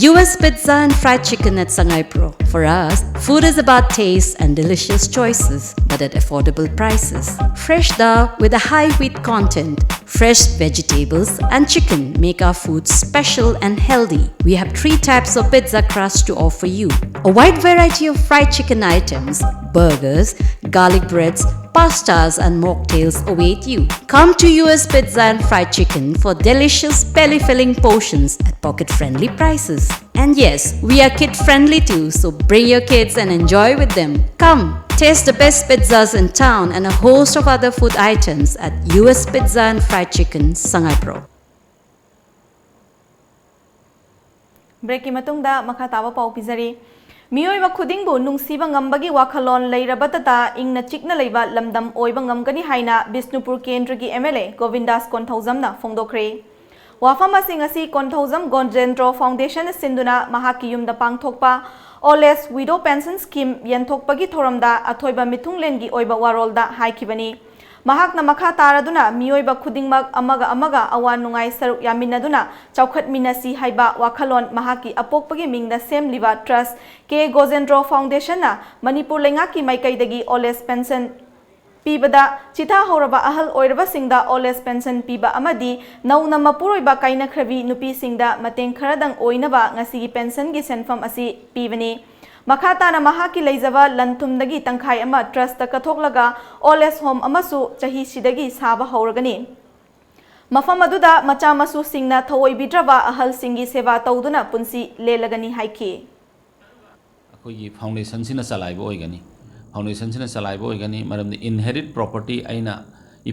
U S Pizza and Fried Chicken at Sangaipro. For us, food is about taste and delicious choices, but at affordable prices. Fresh dal with a high wheat content, fresh vegetables, and chicken make our food special and healthy. We have three types of pizza crust to offer you. A wide variety of fried chicken items, burgers, garlic breads, pastas, and mocktails await you. Come to U S Pizza and Fried Chicken for delicious belly filling portions at pocket friendly prices. And yes, we are kid friendly too, so bring your kids and enjoy with them. Come, taste the best pizzas in town and a host of other food items at U S Pizza and Fried Chicken, Sangaipro. ꯕ꯭ꯔꯦꯛꯀꯤ ꯃꯇꯨꯡꯗ ꯃꯈꯥ ꯇꯥꯕ ꯄꯥꯎ ꯄꯤꯖꯔꯤ꯫ ꯃꯤꯑꯣꯏꯕ ꯈꯨꯗꯤꯡꯕꯨ ꯅꯨꯡꯁꯤꯕ ꯉꯝꯕꯒꯤ ꯋꯥꯈꯜꯂꯣꯟ ꯂꯩꯔꯕꯇꯇ ꯏꯪꯅ ꯆꯤꯛꯅ ꯂꯩꯕ ꯂꯝꯗꯝ ꯑꯣꯏꯕ ꯉꯝꯒꯅꯤ ꯍꯥꯏꯅ ꯕꯤꯁꯅꯨꯄꯨꯔ ꯀꯦꯟꯗ꯭ꯔꯒꯤ M L A ꯒꯣꯕꯤꯟꯗꯥꯁ ꯀꯣꯟꯊꯧꯖꯝꯅ ꯐꯣꯡꯗꯣꯛꯈ꯭ꯔꯦ꯫ ꯋꯥꯐꯝ ꯑꯁꯤ ꯉꯁꯤ ꯀꯣꯟꯊꯧꯖꯝ ꯒꯣꯖꯦꯟꯗ꯭ꯔꯣ ꯐꯥꯎꯟꯗꯦꯁꯟꯅ ꯁꯤꯟꯗꯨꯅ ꯃꯍꯥꯛꯀꯤ ꯌꯨꯝꯗ ꯄꯥꯡꯊꯣꯛꯄ Old Age Widow Pension Scheme ꯌꯦꯟꯊꯣꯛꯄꯒꯤ ꯊꯧꯔꯝꯗ ꯑꯊꯣꯏꯕ ꯃꯤꯊꯨꯡꯂꯦꯟꯒꯤ ꯑꯣꯏꯕ ꯋꯥꯔꯣꯜꯗ ꯍꯥꯏꯈꯤꯕꯅꯤ꯫ ꯃꯍꯥꯛꯅ ꯃꯈꯥ ꯇꯥꯔꯗꯨꯅ ꯃꯤꯑꯣꯏꯕ ꯈꯨꯗꯤꯡꯃꯛ ꯑꯃꯒ ꯑꯃꯒ ꯑꯋꯥ ꯅꯨꯡꯉꯥꯏ ꯁꯔꯨꯛ ꯌꯥꯃꯤꯟꯅꯗꯨꯅ ꯆꯥꯎꯈꯠꯃꯤꯟꯅꯁꯤ ꯍꯥꯏꯕ ꯋꯥꯈꯜꯂꯣꯟ ꯃꯍꯥꯛꯀꯤ ꯑꯄꯣꯛꯄꯒꯤ ꯃꯤꯡꯗ ꯁꯦꯝꯂꯤꯕ ꯇ꯭ꯔꯁ ꯀꯦ ꯒꯣꯖꯦꯟꯗ꯭ꯔꯣ ꯐꯥꯎꯟꯗꯦꯁꯟꯅ ꯃꯅꯤꯄꯨꯔ ꯂꯩꯉꯥꯛꯀꯤ ꯃꯥꯏꯀꯩꯗꯒꯤ Old Age Pension ꯄꯤꯕꯗ ꯆꯤꯊꯥꯍꯧꯔꯕ ꯑꯍꯜ ꯑꯣꯏꯔꯕꯁꯤꯡꯗ Old Age Pension ꯄꯤꯕ ꯑꯃꯗꯤ ꯅꯧꯅ ꯃꯄꯨꯔꯣꯏꯕ ꯀꯥꯏꯅꯈ꯭ꯔꯕꯤ ꯅꯨꯄꯤꯁꯤꯡꯗ ꯃꯇꯦꯡ ꯈꯔꯗꯪ ꯑꯣꯏꯅꯕ ꯉꯁꯤꯒꯤ ꯄꯦꯟꯁꯟꯒꯤ ꯁꯦꯟꯐꯝ ꯑꯁꯤ ꯄꯤꯕꯅꯤ꯫ ꯃꯈꯥ ꯇꯥꯅ ꯃꯍꯥꯛꯀꯤ ꯂꯩꯖꯕ ꯂꯟ ꯊꯨꯝꯗꯒꯤ ꯇꯪꯈꯥꯏ ꯑꯃ ꯇ꯭ꯔꯁꯇ ꯀꯠꯊꯣꯛꯂꯒ Old Age Home ꯑꯃꯁꯨ ꯆꯍꯤꯁꯤꯗꯒꯤ ꯁꯥꯕ ꯍꯧꯔꯒꯅꯤ꯫ ꯃꯐꯝ ꯑꯗꯨꯗ ꯃꯆꯥ ꯃꯁꯨꯁꯤꯡꯅ ꯊꯑꯣꯏꯕꯤꯗ꯭ꯔꯕ ꯑꯍꯜꯁꯤꯡꯒꯤ ꯁꯦꯕꯥ ꯇꯧꯗꯨꯅ ꯄꯨꯟꯁꯤ ꯂꯦꯜꯂꯒꯅꯤ ꯍꯥꯏꯈꯤ꯫ ꯑꯩꯈꯣꯏꯒꯤ ꯐꯥꯎꯟꯗꯦꯁꯟꯁꯤꯅ ꯆꯂꯥꯏꯕ ꯑꯣꯏꯒꯅꯤ꯫ ꯐꯥꯎꯟꯗꯦꯁꯟꯁꯤꯅ ꯆꯂꯥꯏꯕ ꯑꯣꯏꯒꯅꯤ, ꯃꯔꯝꯗꯤ inherit property ꯑꯩꯅ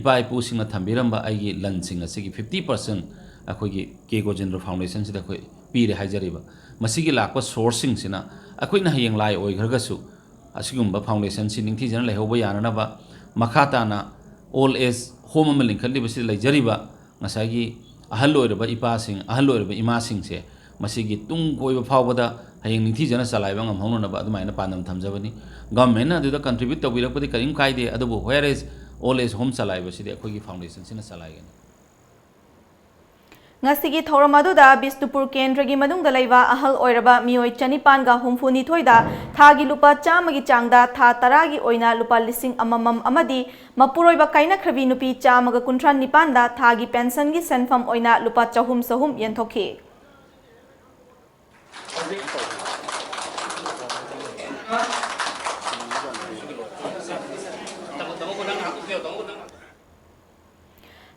ꯏꯄꯥ ꯏꯄꯨꯁꯤꯡꯅ ꯊꯝꯕꯤꯔꯝꯕ ꯑꯩꯒꯤ ꯂꯟꯁꯤꯡ ꯑꯁꯤꯒꯤ fifty percent ꯑꯩꯈꯣꯏꯒꯤ ꯀꯦ ꯒꯣꯖꯦꯟꯗ꯭ꯔ ꯐꯥꯎꯟꯗꯦꯁꯟꯁꯤꯗ ꯑꯩꯈꯣꯏ ꯄꯤꯔꯦ ꯍꯥꯏꯖꯔꯤꯕ꯫ ꯃꯁꯤꯒꯤ ꯂꯥꯛꯄ ꯁꯣꯔꯁꯁꯤꯡꯁꯤꯅ ꯑꯩꯈꯣꯏꯅ ꯍꯌꯦꯡ ꯂꯥꯏ ꯑꯣꯏꯈ꯭ꯔꯒꯁꯨ ꯑꯁꯤꯒꯨꯝꯕ ꯐꯥꯎꯟꯗꯦꯁꯟꯁꯤ ꯅꯤꯡꯊꯤꯖꯅ ꯂꯩꯍꯧꯕ ꯌꯥꯅꯅꯕ ꯃꯈꯥ ꯇꯥꯅ Old Age Home ꯑꯃ ꯂꯤꯡꯈꯠꯂꯤꯕꯁꯤꯗ ꯂꯩꯖꯔꯤꯕ ꯉꯁꯥꯏꯒꯤ ꯑꯍꯜ ꯑꯣꯏꯔꯕ ꯏꯄꯥꯁꯤꯡ, ꯑꯍꯜ ꯑꯣꯏꯔꯕ ꯏꯃꯥꯁꯤꯡꯁꯦ ꯃꯁꯤꯒꯤ ꯇꯨꯡ ꯀꯣꯏꯕ ꯐꯥꯎꯕꯗ ꯍꯌꯦꯡ ꯅꯤꯡꯊꯤꯖꯅ ꯆꯂꯥꯏꯕ ꯉꯝꯍꯧꯅꯅꯕ ꯑꯗꯨꯃꯥꯏꯅ ꯄꯥꯟꯗꯝ ꯊꯝꯖꯕꯅꯤ꯫ ꯒꯚꯔꯟꯃꯦꯟꯠꯅ ꯑꯗꯨꯗ contribute ꯇꯧꯕꯤꯔꯛꯄꯗꯤ ꯀꯔꯤꯝ ꯀꯥꯏꯗꯦ, ꯑꯗꯨꯕꯨ where is Old Age Home ꯆꯂꯥꯏꯕꯁꯤꯗꯤ ꯑꯩꯈꯣꯏꯒꯤ ꯐꯥꯎꯟꯗꯦꯁꯟꯁꯤꯅ ꯆꯂꯥꯏꯒꯅꯤ꯫ ꯉꯁꯤꯒꯤ ꯊꯧꯔꯝ ꯑꯗꯨꯗ ꯕꯤꯁꯅꯨꯄꯨꯔ ꯀꯦꯟꯗ꯭ꯔꯒꯤ ꯃꯅꯨꯡꯗ ꯂꯩꯕ ꯑꯍꯜ ꯑꯣꯏꯔꯕ ꯃꯤꯑꯣꯏ ꯆꯅꯤꯄꯥꯟꯒ ꯍꯨꯝꯐꯨꯅꯤꯊꯣꯏꯗ ꯊꯥꯒꯤ ꯂꯨꯄꯥ ꯆꯥꯝꯃꯒꯤ ꯆꯥꯡꯗ ꯊꯥ ꯇꯔꯥꯒꯤ ꯑꯣꯏꯅ ꯂꯨꯄꯥ ꯂꯤꯁꯤꯡ ꯑꯃꯃꯝ ꯑꯃꯗꯤ ꯃꯄꯨꯔꯣꯏꯕ ꯀꯥꯏꯅꯈ꯭ꯔꯕꯤ ꯅꯨꯄꯤ ꯆꯥꯝꯃꯒ ꯀꯨꯟꯊ꯭ꯔꯥ ꯅꯤꯄꯥꯟꯗ ꯊꯥꯒꯤ ꯄꯦꯟꯁꯟꯒꯤ ꯁꯦꯟꯐꯝ ꯑꯣꯏꯅ ꯂꯨꯄꯥ ꯆꯍꯨꯝ ꯆꯍꯨꯝ ꯌꯦꯟꯊꯣꯛꯈꯤ꯫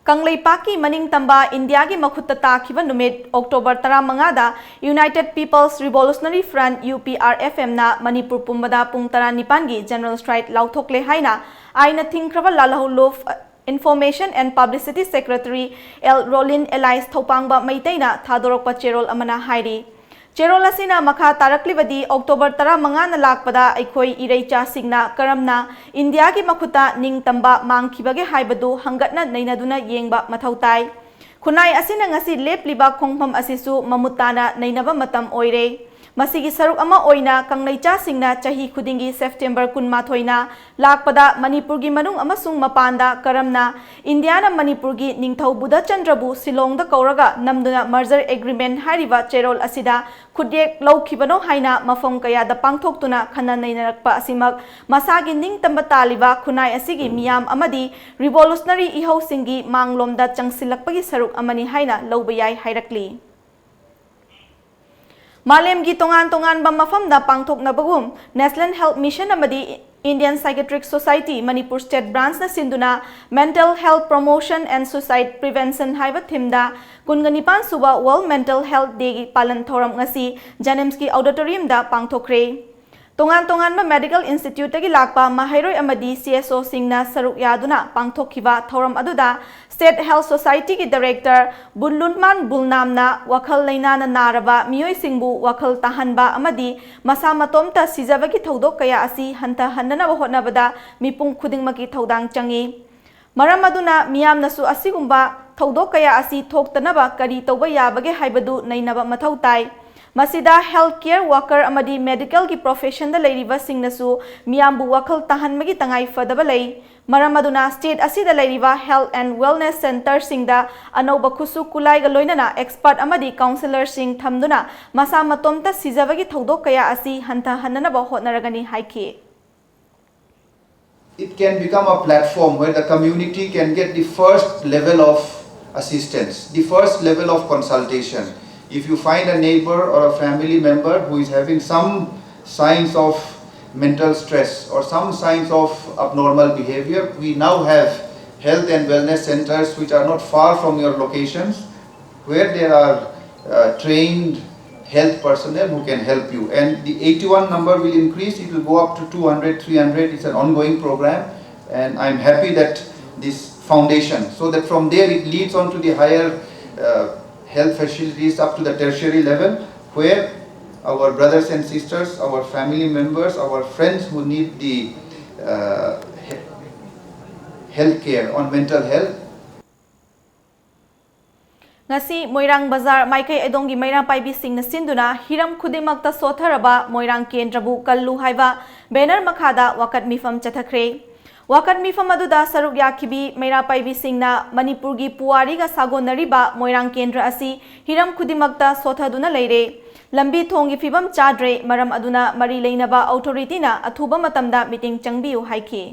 ꯀꯪꯂꯩꯄꯥꯛꯀꯤ ꯃꯅꯤꯡꯇꯝꯕ ꯏꯟꯗꯤꯌꯥꯒꯤ ꯃꯈꯨꯠꯇ ꯇꯥꯈꯤꯕ ꯅꯨꯃꯤꯠ October ꯇꯔꯥꯃꯉꯥꯗ United People's Revolutionary Front, U P R F M ꯅ ꯃꯅꯤꯄꯨꯔ ꯄꯨꯝꯕꯗ ꯄꯨꯡ ꯇꯔꯥꯅꯤꯄꯥꯟꯒꯤ general strike ꯂꯥꯎꯊꯣꯛꯂꯦ ꯍꯥꯏꯅ ꯑꯥꯏꯟꯅ ꯊꯤꯡꯈ꯭ꯔꯕ ꯂꯥꯜꯍꯧꯂꯨꯞ Information and Publicity Secretary L Rolin alias ꯊꯧꯄꯥꯡꯕ ꯃꯩꯇꯩꯅ ꯊꯥꯗꯣꯔꯛꯄ ꯆꯦꯔꯣꯜ ꯑꯃꯅ ꯍꯥꯏꯔꯤ꯫ ꯆꯦꯔꯣꯜ ꯑꯁꯤꯅ ꯃꯈꯥ ꯇꯥꯔꯛꯂꯤꯕꯗꯤ, ꯑꯣꯛꯇꯣꯕꯔ ꯇꯔꯥꯃꯉꯥꯅ ꯂꯥꯛꯄꯗ ꯑꯩꯈꯣꯏ ꯏꯔꯩꯆꯥꯁꯤꯡꯅ ꯀꯔꯝꯅ ꯏꯟꯗꯤꯌꯥꯒꯤ ꯃꯈꯨꯠꯇ ꯅꯤꯡꯇꯝꯕ ꯃꯥꯡꯈꯤꯕꯒꯦ ꯍꯥꯏꯕꯗꯨ ꯍꯪꯒꯠꯅ ꯅꯩꯅꯗꯨꯅ ꯌꯦꯡꯕ ꯃꯊꯧ ꯇꯥꯏ꯫ ꯈꯨꯟꯅꯥꯏ ꯑꯁꯤꯅ ꯉꯁꯤ ꯂꯦꯞꯂꯤꯕ ꯈꯣꯡꯐꯝ ꯑꯁꯤꯁꯨ ꯃꯃꯨꯠ ꯇꯥꯅ ꯅꯩꯅꯕ ꯃꯇꯝ ꯑꯣꯏꯔꯦ꯫ ꯃꯁꯤꯒꯤ ꯁꯔꯨꯛ ꯑꯃ ꯑꯣꯏꯅ ꯀꯪꯂꯩꯆꯥꯁꯤꯡꯅ ꯆꯍꯤ ꯈꯨꯗꯤꯡꯒꯤ ꯁꯦꯞꯇꯦꯝꯕꯔ ꯀꯨꯟꯃꯥꯊꯣꯏꯅ ꯂꯥꯛꯄꯗ ꯃꯅꯤꯄꯨꯔꯒꯤ ꯃꯅꯨꯡ ꯑꯃꯁꯨꯡ ꯃꯄꯥꯟꯗ ꯀꯔꯝꯅ ꯏꯟꯗꯤꯌꯥꯅ ꯃꯅꯤꯄꯨꯔꯒꯤ ꯅꯤꯡꯊꯧ ꯕꯨꯙꯆꯟꯗ꯭ꯔꯕꯨ ꯁꯤꯂꯣꯡꯗ ꯀꯧꯔꯒ ꯅꯝꯗꯨꯅ merger agreement ꯍꯥꯏꯔꯤꯕ ꯆꯦꯔꯣꯜ ꯑꯁꯤꯗ ꯈꯨꯠꯌꯦꯛ ꯂꯧꯈꯤꯕꯅꯣ ꯍꯥꯏꯅ ꯃꯐꯝ ꯀꯌꯥꯗ ꯄꯥꯡꯊꯣꯛꯇꯨꯅ ꯈꯟꯅ ꯅꯩꯅꯔꯛꯄ ꯑꯁꯤꯃꯛ ꯃꯁꯥꯒꯤ ꯅꯤꯡꯇꯝꯕ ꯇꯥꯜꯂꯤꯕ ꯈꯨꯟꯅꯥꯏ ꯑꯁꯤꯒꯤ ꯃꯤꯌꯥꯝ ꯑꯃꯗꯤ revolutionary ꯏꯍꯧꯁꯤꯡꯒꯤ ꯃꯥꯡꯂꯣꯝꯗ ꯆꯪꯁꯤꯜꯂꯛꯄꯒꯤ ꯁꯔꯨꯛ ꯑꯃꯅꯤ ꯍꯥꯏꯅ ꯂꯧꯕ ꯌꯥꯏ ꯍꯥꯏꯔꯛꯂꯤ꯫ ꯃꯥꯂꯦꯝꯒꯤ ꯇꯣꯉꯥꯟ ꯇꯣꯉꯥꯟꯕ ꯃꯐꯝꯗ ꯄꯥꯡꯊꯣꯛꯅꯕꯒꯨꯝ National Health Mission ꯑꯃꯗꯤ Indian Psychiatric Society Manipur State Branchꯅ ꯁꯤꯟꯗꯨꯅ Mental Health Promotion and Suicide Prevention ꯍꯥꯏꯕ themeꯗ ꯀꯨꯟꯒ ꯅꯤꯄꯥꯟ ꯁꯨꯕ World Mental Health Dayꯒꯤ ꯄꯥꯂꯟ ꯊꯧꯔꯝ ꯉꯁꯤ JNIMSꯀꯤ auditoriumꯗ ꯄꯥꯡꯊꯣꯛꯈ꯭ꯔꯦ꯫ ꯇꯣꯉꯥꯟ ꯇꯣꯉꯥꯟꯕ medical instituteꯇꯒꯤ ꯂꯥꯛꯄ ꯃꯍꯩꯔꯣꯏ ꯑꯃꯗꯤ CSOꯁꯤꯡꯅ ꯁꯔꯨꯛ ꯌꯥꯗꯨꯅ ꯄꯥꯡꯊꯣꯛꯈꯤꯕ ꯊꯧꯔꯝ ꯑꯗꯨꯗ State Health Societyꯒꯤ director ꯕꯨꯟꯂꯨꯟꯃꯥꯟ ꯕꯨꯜꯅꯥꯝꯅ ꯋꯥꯈꯜ ꯂꯩꯅꯥꯅ ꯅꯥꯔꯕ ꯃꯤꯑꯣꯏꯁꯤꯡꯕꯨ ꯋꯥꯈꯜ ꯇꯥꯍꯟꯕ ꯑꯃꯗꯤ ꯃꯁꯥ ꯃꯇꯣꯝꯇ ꯁꯤꯖꯕꯒꯤ ꯊꯧꯗꯣꯛ ꯀꯌꯥ ꯑꯁꯤ ꯍꯟꯊꯍꯟꯅꯅꯕ ꯍꯣꯠꯅꯕꯗ ꯃꯤꯄꯨꯝ ꯈꯨꯗꯤꯡꯃꯛꯀꯤ ꯊꯧꯗꯥꯡ ꯆꯪꯏ꯫ ꯃꯔꯝ ꯑꯗꯨꯅ ꯃꯤꯌꯥꯝꯅꯁꯨ ꯑꯁꯤꯒꯨꯝꯕ ꯊꯧꯗꯣꯛ ꯀꯌꯥ ꯑꯁꯤ ꯊꯣꯛꯇꯅꯕ ꯀꯔꯤ ꯇꯧꯕ ꯌꯥꯕꯒꯦ ꯍꯥꯏꯕꯗꯨ ꯅꯩꯅꯕ ꯃꯊꯧ ꯇꯥꯏ꯫ ꯃꯁꯤꯗ health care worker ꯑꯃꯗꯤ medicalꯒꯤ professionꯗ ꯂꯩꯔꯤꯕꯁꯤꯡꯅꯁꯨ ꯃꯤꯌꯥꯝꯕꯨ ꯋꯥꯈꯜ ꯇꯥꯍꯟꯕꯒꯤ ꯇꯉꯥꯏ ꯐꯗꯕ ꯂꯩ꯫ ꯃꯔꯝ ꯑꯗꯨꯅ state ꯑꯁꯤꯗ ꯂꯩꯔꯤꯕ health and wellness centreꯁꯤꯡꯗ ꯑꯅꯧꯕ ꯈꯨꯠꯁꯨ ꯈꯨꯠꯂꯥꯏꯒ ꯂꯣꯏꯅꯅ expert ꯑꯃꯗꯤ counsellorꯁꯤꯡ ꯊꯝꯗꯨꯅ ꯃꯁꯥ ꯃꯇꯣꯝꯇ ꯁꯤꯖꯕꯒꯤ ꯊꯧꯗꯣꯛ ꯀꯌꯥ ꯑꯁꯤ ꯍꯟꯊꯍꯟꯅꯅꯕ ꯍꯣꯠꯅꯔꯒꯅꯤ ꯍꯥꯏꯈꯤ꯫ It can become a platform where the community can get the first level of assistance, the first level of consultation. If you find a neighbor or a family member who is having some signs of mental stress or some signs of abnormal behavior, we now have health and wellness centers which are not far from your locations, where there are uh, trained health personnel who can help you. And the eighty-one number will increase, it will go up to two hundred, three hundred. It's an ongoing program, and I'm happy that this foundation, so that from there it leads on to the higher uh, health facilities up to the tertiary level. where our brothers and sisters, our family members, our friends who need the uh, he- health care on mental health. ꯉꯁꯤ ꯃꯣꯏꯔꯥꯡ ꯕꯖꯥꯔ ꯃꯥꯏꯀꯩ ꯑꯗꯣꯝꯒꯤ ꯃꯩꯔꯥ ꯄꯥꯏꯕꯤꯁꯤꯡꯅ ꯁꯤꯟꯗꯨꯅ ꯍꯤꯔꯝ ꯈꯨꯗꯤꯡꯃꯛꯇ ꯁꯣꯠꯊꯔꯕ ꯃꯣꯏꯔꯥꯡ ꯀꯦꯟꯗ꯭ꯔꯕꯨ ꯀꯜꯂꯨ ꯍꯥꯏꯕ banner ꯃꯈꯥꯗ ꯋꯥꯀꯠ ꯃꯤꯐꯝ ꯆꯠꯊꯈ꯭ꯔꯦ꯫ ꯋꯥꯀꯠ ꯃꯤꯐꯝ ꯑꯗꯨꯗ ꯁꯔꯨꯛ ꯌꯥꯈꯤꯕꯤ ꯃꯩꯔꯥ ꯄꯥꯏꯕꯤꯁꯤꯡꯅ ꯃꯅꯤꯄꯨꯔꯒꯤ ꯄꯨꯋꯥꯔꯤꯒ ꯁꯥꯒꯣꯟꯅꯔꯤꯕ ꯃꯣꯏꯔꯥꯡ ꯀꯦꯟꯗ꯭ꯔ ꯑꯁꯤ ꯍꯤꯔꯝ ꯈꯨꯗꯤꯡꯃꯛꯇ ꯁꯣꯠꯊꯗꯨꯅ ꯂꯩꯔꯦ꯫ ꯂꯝꯕꯤ ꯊꯣꯡꯒꯤ ꯐꯤꯕꯝ ꯆꯥꯗ꯭ꯔꯦ, ꯃꯔꯝ ꯑꯗꯨꯅ ꯃꯔꯤ ꯂꯩꯅꯕ ꯑꯣꯊꯣꯔꯤꯇꯤꯅ ꯑꯊꯨꯕ ꯃꯇꯝꯗ ꯃꯤꯠꯌꯦꯡ ꯆꯪꯕꯤꯌꯨ ꯍꯥꯏꯈꯤ꯫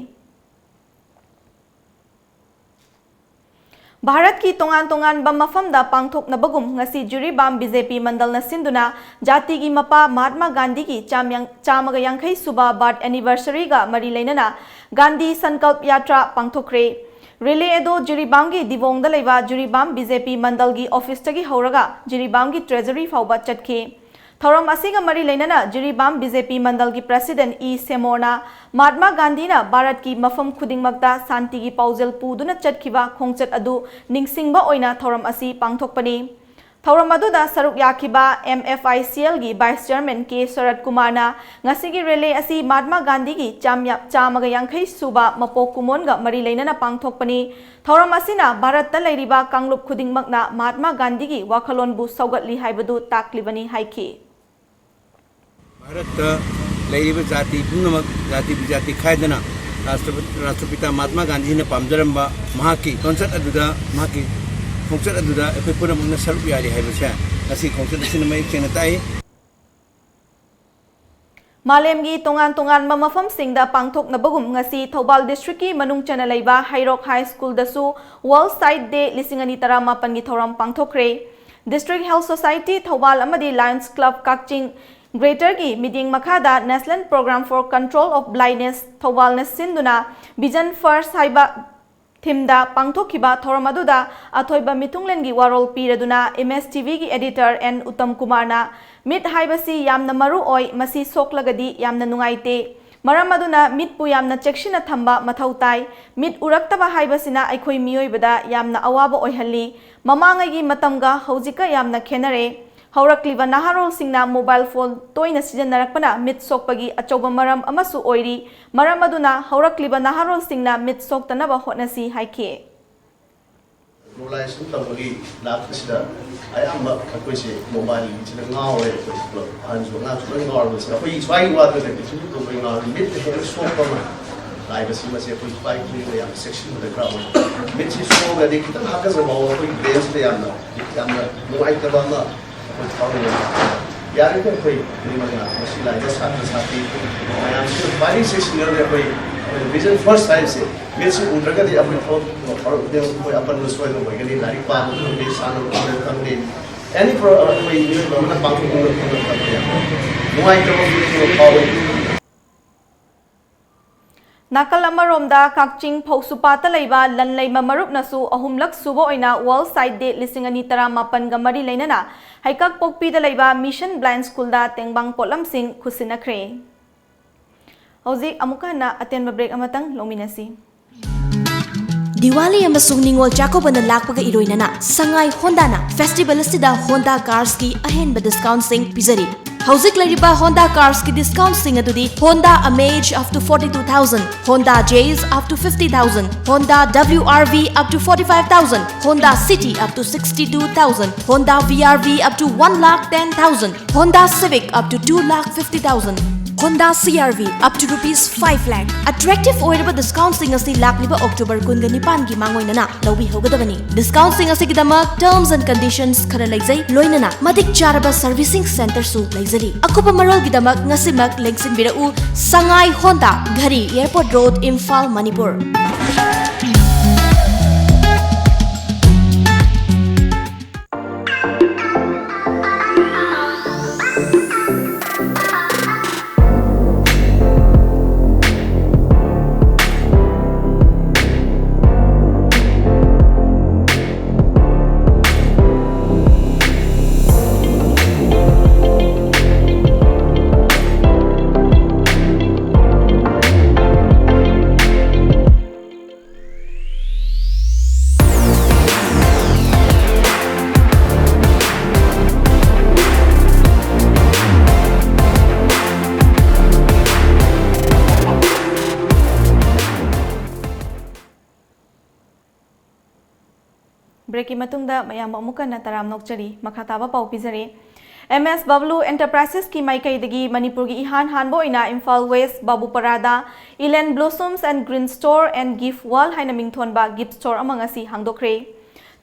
ꯚꯥꯔꯠꯀꯤ ꯇꯣꯉꯥꯟ ꯇꯣꯉꯥꯟꯕ ꯃꯐꯝꯗ ꯄꯥꯡꯊꯣꯛꯅꯕꯒꯨꯝ ꯉꯁꯤ ꯖꯤꯔꯤꯕꯥꯝ ꯕꯤ ꯖꯦ ꯄꯤ ꯃꯟꯗꯜꯅ ꯁꯤꯟꯗꯨꯅ ꯖꯥꯇꯤꯒꯤ ꯃꯄꯥ ꯃꯍꯥꯠꯃꯥ ꯒꯥꯟꯙꯤꯒꯤ ꯆꯥꯝꯌꯥꯡ- ꯆꯥꯝꯃꯒ ꯌꯥꯡꯈꯩ ꯁꯨꯕ ꯕꯥꯔꯊ ꯑꯦꯅꯤꯚꯔꯁꯔꯤꯒ ꯃꯔꯤ ꯂꯩꯅꯅ ꯒꯥꯟꯙꯤ ꯁꯟꯀꯜꯞ ꯌꯥꯇ꯭ꯔꯥ ꯄꯥꯡꯊꯣꯛꯈ꯭ꯔꯦ꯫ ꯔꯦꯂꯤ ꯑꯗꯨ ꯖꯤꯔꯤꯕꯥꯝꯒꯤ ꯗꯤꯕꯣꯡꯗ ꯂꯩꯕ ꯖꯤꯔꯤꯕꯥꯝ ꯕꯤ ꯖꯦ ꯄꯤ ꯃꯟꯗꯜꯒꯤ ꯑꯣꯐꯤꯁꯇꯒꯤ ꯍꯧꯔꯒ ꯖꯤꯔꯤꯕꯥꯝꯒꯤ ꯇ꯭ꯔꯦꯖꯔꯤ ꯐꯥꯎꯕ ꯆꯠꯈꯤ꯫ ꯊꯧꯔꯝ ꯑꯁꯤꯒ ꯃꯔꯤ ꯂꯩꯅꯅ ꯖꯤꯔꯤꯕꯥꯝ ꯕꯤ ꯖꯦ ꯄꯤ ꯃꯟꯗꯜꯒꯤ ꯄ꯭ꯔꯦꯁꯤꯗꯦꯟꯠ ꯏ ꯁꯦꯃꯣꯔꯅ ꯃꯍꯥꯠꯃꯥ ꯒꯥꯟꯙꯤꯅ ꯚꯥꯔꯠꯀꯤ ꯃꯐꯝ ꯈꯨꯗꯤꯡꯃꯛꯇ ꯁꯥꯟꯇꯤꯒꯤ ꯄꯥꯎꯖꯦꯜ ꯄꯨꯗꯨꯅ ꯆꯠꯈꯤꯕ ꯈꯣꯡꯆꯠ ꯑꯗꯨ ꯅꯤꯡꯁꯤꯡꯕ ꯑꯣꯏꯅ ꯊꯧꯔꯝ ꯑꯁꯤ ꯄꯥꯡꯊꯣꯛꯄꯅꯤ꯫ ꯊꯧꯔꯝ ꯑꯗꯨꯗ ꯁꯔꯨꯛ ꯌꯥꯈꯤꯕ M F I C algae vice chairman ꯀꯦ ꯁꯔꯠ ꯀꯨꯃꯥꯔꯅ ꯉꯁꯤꯒꯤ ꯔꯦꯂꯤ ꯑꯁꯤ ꯃꯍꯥꯠꯃꯥ ꯒꯥꯟꯙꯤꯒꯤ ꯆꯥꯝꯌꯥ- ꯆꯥꯝꯃꯒ ꯌꯥꯡꯈꯩ ꯁꯨꯕ ꯃꯄꯣꯛ ꯀꯨꯝꯑꯣꯟꯒ ꯃꯔꯤ ꯂꯩꯅꯅ ꯄꯥꯡꯊꯣꯛꯄꯅꯤ꯫ ꯊꯧꯔꯝ ꯑꯁꯤꯅ ꯚꯥꯔꯠꯇ ꯂꯩꯔꯤꯕ ꯀꯥꯡꯂꯨꯞ ꯈꯨꯗꯤꯡꯃꯛꯅ ꯃꯍꯥꯠꯃꯥ ꯒꯥꯟꯙꯤꯒꯤ ꯋꯥꯈꯜꯂꯣꯟꯕꯨ ꯁꯧꯒꯠꯂꯤ ꯍꯥꯏꯕꯗꯨ ꯇꯥꯛꯂꯤꯕꯅꯤ ꯍꯥꯏꯈꯤ꯫ ꯚꯥꯔꯠꯇ ꯂꯩꯔꯤꯕ ꯖꯥꯇꯤ ꯄꯨꯝꯅꯃꯛ ꯖꯥꯇꯤ ꯕꯤꯖꯥꯇꯤ ꯈꯥꯏꯗꯅ ꯔꯥꯁꯇ꯭ꯔꯄ- ꯔꯥꯁꯇ꯭ꯔꯄꯤꯇꯥ ꯃꯍꯥꯠꯃꯥ ꯒꯥꯟꯙꯤꯅ ꯄꯥꯝꯖꯔꯝꯕ ꯃꯍꯥꯛꯀꯤ ꯈꯣꯡꯆꯠ ꯑꯗꯨꯗ ꯃꯍꯥꯛꯀꯤ ꯈꯣꯡꯆꯠ ꯑꯗꯨꯗ ꯑꯩꯈꯣꯏ ꯄꯨꯝꯅꯃꯛꯅ ꯁꯔꯨꯛ ꯌꯥꯔꯤ ꯍꯥꯏꯕꯁꯦ ꯉꯁꯤ ꯈꯣꯡꯆꯠ ꯑꯁꯤꯅ ꯃꯌꯦꯛ ꯁꯦꯡꯅ ꯇꯥꯛꯏ꯫ ꯃꯥꯂꯦꯝꯒꯤ ꯇꯣꯉꯥꯟ ꯇꯣꯉꯥꯟꯕ ꯃꯐꯝꯁꯤꯡꯗ ꯄꯥꯡꯊꯣꯛꯅꯕꯒꯨꯝ ꯉꯁꯤ ꯊꯧꯕꯥꯜ ꯗꯤꯁꯇ꯭ꯔꯤꯛꯀꯤ ꯃꯅꯨꯡ ꯆꯟꯅ ꯂꯩꯕ ꯍꯩꯔꯣꯛ ꯍꯥꯏ ꯁ꯭ꯀꯨꯜꯗꯁꯨ ꯋꯥꯔꯜꯗ ꯁꯥꯏꯠ ꯗꯦ ꯂꯤꯁꯤꯡ ꯑꯅꯤ ꯇꯔꯥꯃꯥꯄꯟꯒꯤ ꯊꯧꯔꯝ ꯄꯥꯡꯊꯣꯛꯈ꯭ꯔꯦ꯫ ꯗꯤꯁꯇ꯭ꯔꯤꯛ ꯍꯦꯜꯊ ꯁꯣꯁꯥꯏꯇꯤ ꯊꯧꯕꯥꯜ ꯑꯃꯗꯤ ꯂꯥꯌꯟꯁ ꯀ꯭ꯂꯕ ꯀꯛꯆꯤꯡ ꯒ꯭ꯔꯦꯇꯔꯒꯤ ꯃꯤꯠꯌꯦꯡ ꯃꯈꯥꯗ National Program for Control of Blindness ꯊꯧꯕꯥꯜꯅ ꯁꯤꯟꯗꯨꯅ ꯚꯤꯖꯟ ꯐꯔꯁ ꯍꯥꯏꯕ ꯊꯤꯝꯗ ꯄꯥꯡꯊꯣꯛꯈꯤꯕ ꯊꯧꯔꯝ ꯑꯗꯨꯗ ꯑꯊꯣꯏꯕ ꯃꯤꯊꯨꯡꯂꯦꯟꯒꯤ ꯋꯥꯔꯣꯜ ꯄꯤꯔꯗꯨꯅ ꯏꯃꯦꯖ ꯇꯤꯚꯤꯒꯤ ꯑꯦꯗꯤꯇꯔ ꯑꯦꯟ ꯎꯇꯝ ꯀꯨꯃꯥꯔꯅ ꯃꯤꯠ ꯍꯥꯏꯕꯁꯤ ꯌꯥꯝꯅ ꯃꯔꯨ ꯑꯣꯏ, ꯃꯁꯤ ꯁꯣꯛꯂꯒꯗꯤ ꯌꯥꯝꯅ ꯅꯨꯡꯉꯥꯏꯇꯦ꯫ ꯃꯔꯝ ꯑꯗꯨꯅ ꯃꯤꯠꯄꯨ ꯌꯥꯝꯅ ꯆꯦꯛꯁꯤꯟꯅ ꯊꯝꯕ ꯃꯊꯧ ꯇꯥꯏ꯫ ꯃꯤꯠ ꯎꯔꯛꯇꯕ ꯍꯥꯏꯕꯁꯤꯅ ꯑꯩꯈꯣꯏ ꯃꯤꯑꯣꯏꯕꯗ ꯌꯥꯝꯅ ꯑꯋꯥꯕ ꯑꯣꯏꯍꯜꯂꯤ꯫ ꯃꯃꯥꯡꯉꯩꯒꯤ ꯃꯇꯝꯒ ꯍꯧꯖꯤꯛꯀ ꯌꯥꯝꯅ ꯈꯦꯟꯅꯔꯦ꯫ ꯍꯧꯔꯛꯂꯤꯕ ꯅꯍꯥꯔꯣꯜꯁꯤꯡꯅ ꯃꯣꯕꯥꯏꯜ ꯐꯣꯟ ꯇꯣꯏꯅ ꯁꯤꯖꯤꯟꯅꯔꯛꯄꯅ ꯃꯤꯠ ꯁꯣꯛꯄꯒꯤ ꯑꯆꯧꯕ ꯃꯔꯝ ꯑꯃꯁꯨ ꯑꯣꯏꯔꯤ꯫ ꯃꯔꯝ ꯑꯗꯨꯅ ꯍꯧꯔꯛꯂꯤꯕ ꯅꯍꯥꯔꯣꯜꯁꯤꯡꯅ ꯃꯤꯠ ꯁꯣꯛꯇꯅꯕ ꯍꯣꯠꯅꯁꯤ ꯍꯥꯏꯈꯤ꯫ Globalization ꯇꯧꯕꯒꯤ ꯂꯥꯛꯄꯁꯤꯗ ꯑꯌꯥꯝꯕ ꯑꯩꯈꯣꯏꯁꯦ ꯃꯣꯕꯥꯏꯜꯁꯤꯗ ꯉꯥꯎꯔꯦ꯫ ꯑꯩꯈꯣꯏꯁꯦ ꯄꯨꯂꯞ ꯑꯍꯟꯁꯨ ꯑꯉꯥꯡꯁꯨ ꯂꯣꯏ ꯉꯥꯎꯔꯕꯁꯤꯗ ꯑꯩꯈꯣꯏ ꯁ꯭ꯋꯥꯏꯒꯤ ꯋꯥꯗ ꯅꯠꯇꯦ, ꯁꯨꯝ ꯑꯩꯈꯣꯏ ꯉꯥꯎꯔꯦ꯫ ꯃꯤꯠꯇ ꯍꯦꯟꯅ ꯁꯣꯛꯄ ꯑꯃ ꯂꯥꯛꯏꯕꯁꯤ ꯃꯁꯤ ꯑꯩꯈꯣꯏ ꯁ꯭ꯋꯥꯏꯒꯤ ꯃꯤꯑꯣꯏꯕ ꯌꯥꯝ ꯆꯦꯛꯁꯤꯟꯕ ꯗꯔꯀꯥꯔ ꯑꯣꯏ꯫ ꯃꯤꯠꯁꯤ ꯁꯣꯛꯑꯒꯗꯤ ꯈꯤꯇꯪ ꯍꯥꯀꯠꯆꯕ ꯐꯥꯎꯕ ꯑꯩꯈꯣꯏꯒꯤ ꯕ꯭ꯔꯦꯟꯁꯤꯗ ꯌꯥꯝꯅ ꯌꯥꯝꯅ ꯅꯨꯡꯉꯥꯏꯇꯕ ꯑꯃ ꯑꯩꯈꯣꯏ ꯐꯥꯎꯅꯤꯡꯉꯤ꯫ ꯌꯥꯔꯤꯈꯩ ꯑꯩꯈꯣꯏ ꯃꯤ ꯃꯉꯥ ꯃꯁꯤ ꯂꯥꯛꯏꯕ ꯁꯥꯇ꯭ꯔ ꯁꯥꯇ꯭ꯔꯤ ꯃꯌꯥꯝꯁꯤꯅ ꯈ꯭ꯋꯥꯏꯗꯒꯤ ꯆꯦꯛꯁꯤꯟꯒꯗꯕꯅꯤ꯫ ꯑꯩꯈꯣꯏ ꯑꯩꯈꯣꯏ vision first ꯍꯥꯏꯕꯁꯦ ꯃꯤꯠꯁꯤ ꯎꯗ꯭ꯔꯒꯗꯤ ꯑꯩꯈꯣꯏ ꯊꯕꯛ ꯊꯧꯔꯛ ꯈꯨꯗꯤꯡꯃꯛ ꯑꯩꯈꯣꯏ ꯑꯄꯟꯕ ꯁꯣꯏꯕ ꯑꯣꯏꯒꯅꯤ꯫ ꯂꯥꯏꯔꯤꯛ ꯄꯥꯕ ꯈꯪꯗꯦ, ꯁꯥꯟꯅꯕ ꯈꯪꯗꯦ, ꯈꯪꯗꯦ, ꯑꯦꯅꯤ ꯑꯩꯈꯣꯏ ꯃꯤꯑꯣꯏꯕ ꯑꯃꯅ ꯄꯥꯡꯊꯣꯛꯅꯤꯡꯕ ꯊꯕꯛ ꯈꯪꯗꯦ꯫ ꯅꯨꯡꯉꯥꯏꯇꯕ ꯐꯤꯂꯤꯡ ꯑꯃ ꯐꯥꯎꯏ꯫ ꯅꯥꯀꯜ ꯑꯃꯔꯣꯝꯗ ꯀꯛꯆꯤꯡ ꯐꯧꯁꯨꯄꯥꯠꯇ ꯂꯩꯕ ꯂꯟꯂꯩꯃ ꯃꯔꯨꯞꯅꯁꯨ ꯑꯍꯨꯝꯂꯛ ꯁꯨꯕ ꯑꯣꯏꯅ World Sight Day ꯂꯤꯁꯤꯡ ꯑꯅꯤ ꯇꯔꯥꯃꯥꯄꯟꯒ ꯃꯔꯤ ꯂꯩꯅꯅ ꯍꯩꯀꯛꯄꯣꯛꯄꯤꯗ ꯂꯩꯕ Mission Blind Schoolꯗ ꯇꯦꯡꯕꯥꯡ ꯄꯣꯠꯂꯝꯁꯤꯡ ꯈꯨꯠꯁꯤꯟꯅꯈ꯭ꯔꯦ꯫ ꯍꯧꯖꯤꯛ ꯑꯃꯨꯛꯀ ꯍꯟꯅ ꯑꯇꯦꯟꯕ break ꯑꯃꯇꯪ ꯂꯧꯃꯤꯟꯅꯁꯤ꯫ ꯗꯤꯋꯥꯂꯤ ꯑꯃꯁꯨꯡ ꯅꯤꯉꯣꯜ ꯆꯥꯛꯀꯧꯕꯅ ꯂꯥꯛꯄꯒ ꯏꯔꯣꯏꯅꯅ ꯁꯉꯥꯏ ꯍꯣꯟꯗꯥꯅ festival ꯑꯁꯤꯗ Honda carsꯀꯤ ꯑꯍꯦꯟꯕ discountꯁꯤꯡ ꯄꯤꯖꯔꯤ꯫ ꯍꯧꯖꯤꯛ ꯂꯩꯔꯤꯕ Honda carsꯀꯤ discountꯁꯤꯡ ꯑꯗꯨꯗꯤ Honda Amaze up to forty-two thousand, Honda Jazz up to fifty thousand, Honda WRV up to forty-five thousand, Honda City up to sixty-two thousand, Honda VRV up to one lakh ten thousand, Honda Civic up to two lakh fifty thousand, Honda CRV up to rupees five lakh꯫ Attractive ꯑꯣꯏꯔꯕ discountꯁꯤꯡ ꯑꯁꯤ ꯂꯥꯛꯂꯤꯕ October ꯀꯨꯟꯒ ꯅꯤꯄꯥꯟꯒꯤ ꯃꯥꯡꯑꯣꯏꯅꯅ ꯂꯧꯕꯤꯍꯧꯒꯗꯕꯅꯤ꯫ Discountꯁꯤꯡ ꯑꯁꯤꯒꯤꯗꯃꯛ terms and conditions ꯈꯔ ꯂꯩꯖꯩ, ꯂꯣꯏꯅꯅ ꯃꯇꯤꯛ ꯆꯥꯔꯕ servicing centreꯁꯨ ꯂꯩꯖꯔꯤ꯫ ꯑꯀꯨꯞꯄ ꯃꯔꯣꯜꯒꯤꯗꯃꯛ ꯉꯁꯤꯃꯛ ꯂꯦꯡꯁꯤꯟꯕꯤꯔꯛꯎ ꯁꯉꯥꯏ Honda, Ghari Airport Road, Imphal, Manipur꯫ ꯕ꯭ꯔꯦꯛꯀꯤ ꯃꯇꯨꯡꯗ ꯃꯌꯥꯝ ꯑꯃꯨꯛ ꯍꯟꯅ ꯇꯔꯥꯝꯅ ꯑꯣꯛꯆꯔꯤ꯫ ꯃꯈꯥ ꯇꯥꯕ ꯄꯥꯎ ꯄꯤꯖꯔꯤ꯫ ꯑꯦꯝ ꯑꯦꯁ ꯕꯕ꯭ꯂꯨ ꯑꯦꯟꯇꯔꯄ꯭ꯔꯥꯏꯁꯦꯁꯀꯤ ꯃꯥꯏꯀꯩꯗꯒꯤ ꯃꯅꯤꯄꯨꯔꯒꯤ ꯏꯍꯥꯟ ꯍꯥꯟꯕ ꯑꯣꯏꯅ ꯏꯝꯐꯥꯜ ꯋꯦꯁ ꯕꯥꯕꯨꯄꯔꯥꯗ Elen Blossoms and Green Store and Gift Wall ꯍꯥꯏꯅ ꯃꯤꯡꯊꯣꯟꯕ ꯒꯤꯐ ꯁ꯭ꯇꯣꯔ ꯑꯃ ꯉꯁꯤ ꯍꯥꯡꯗꯣꯛꯈ꯭ꯔꯦ꯫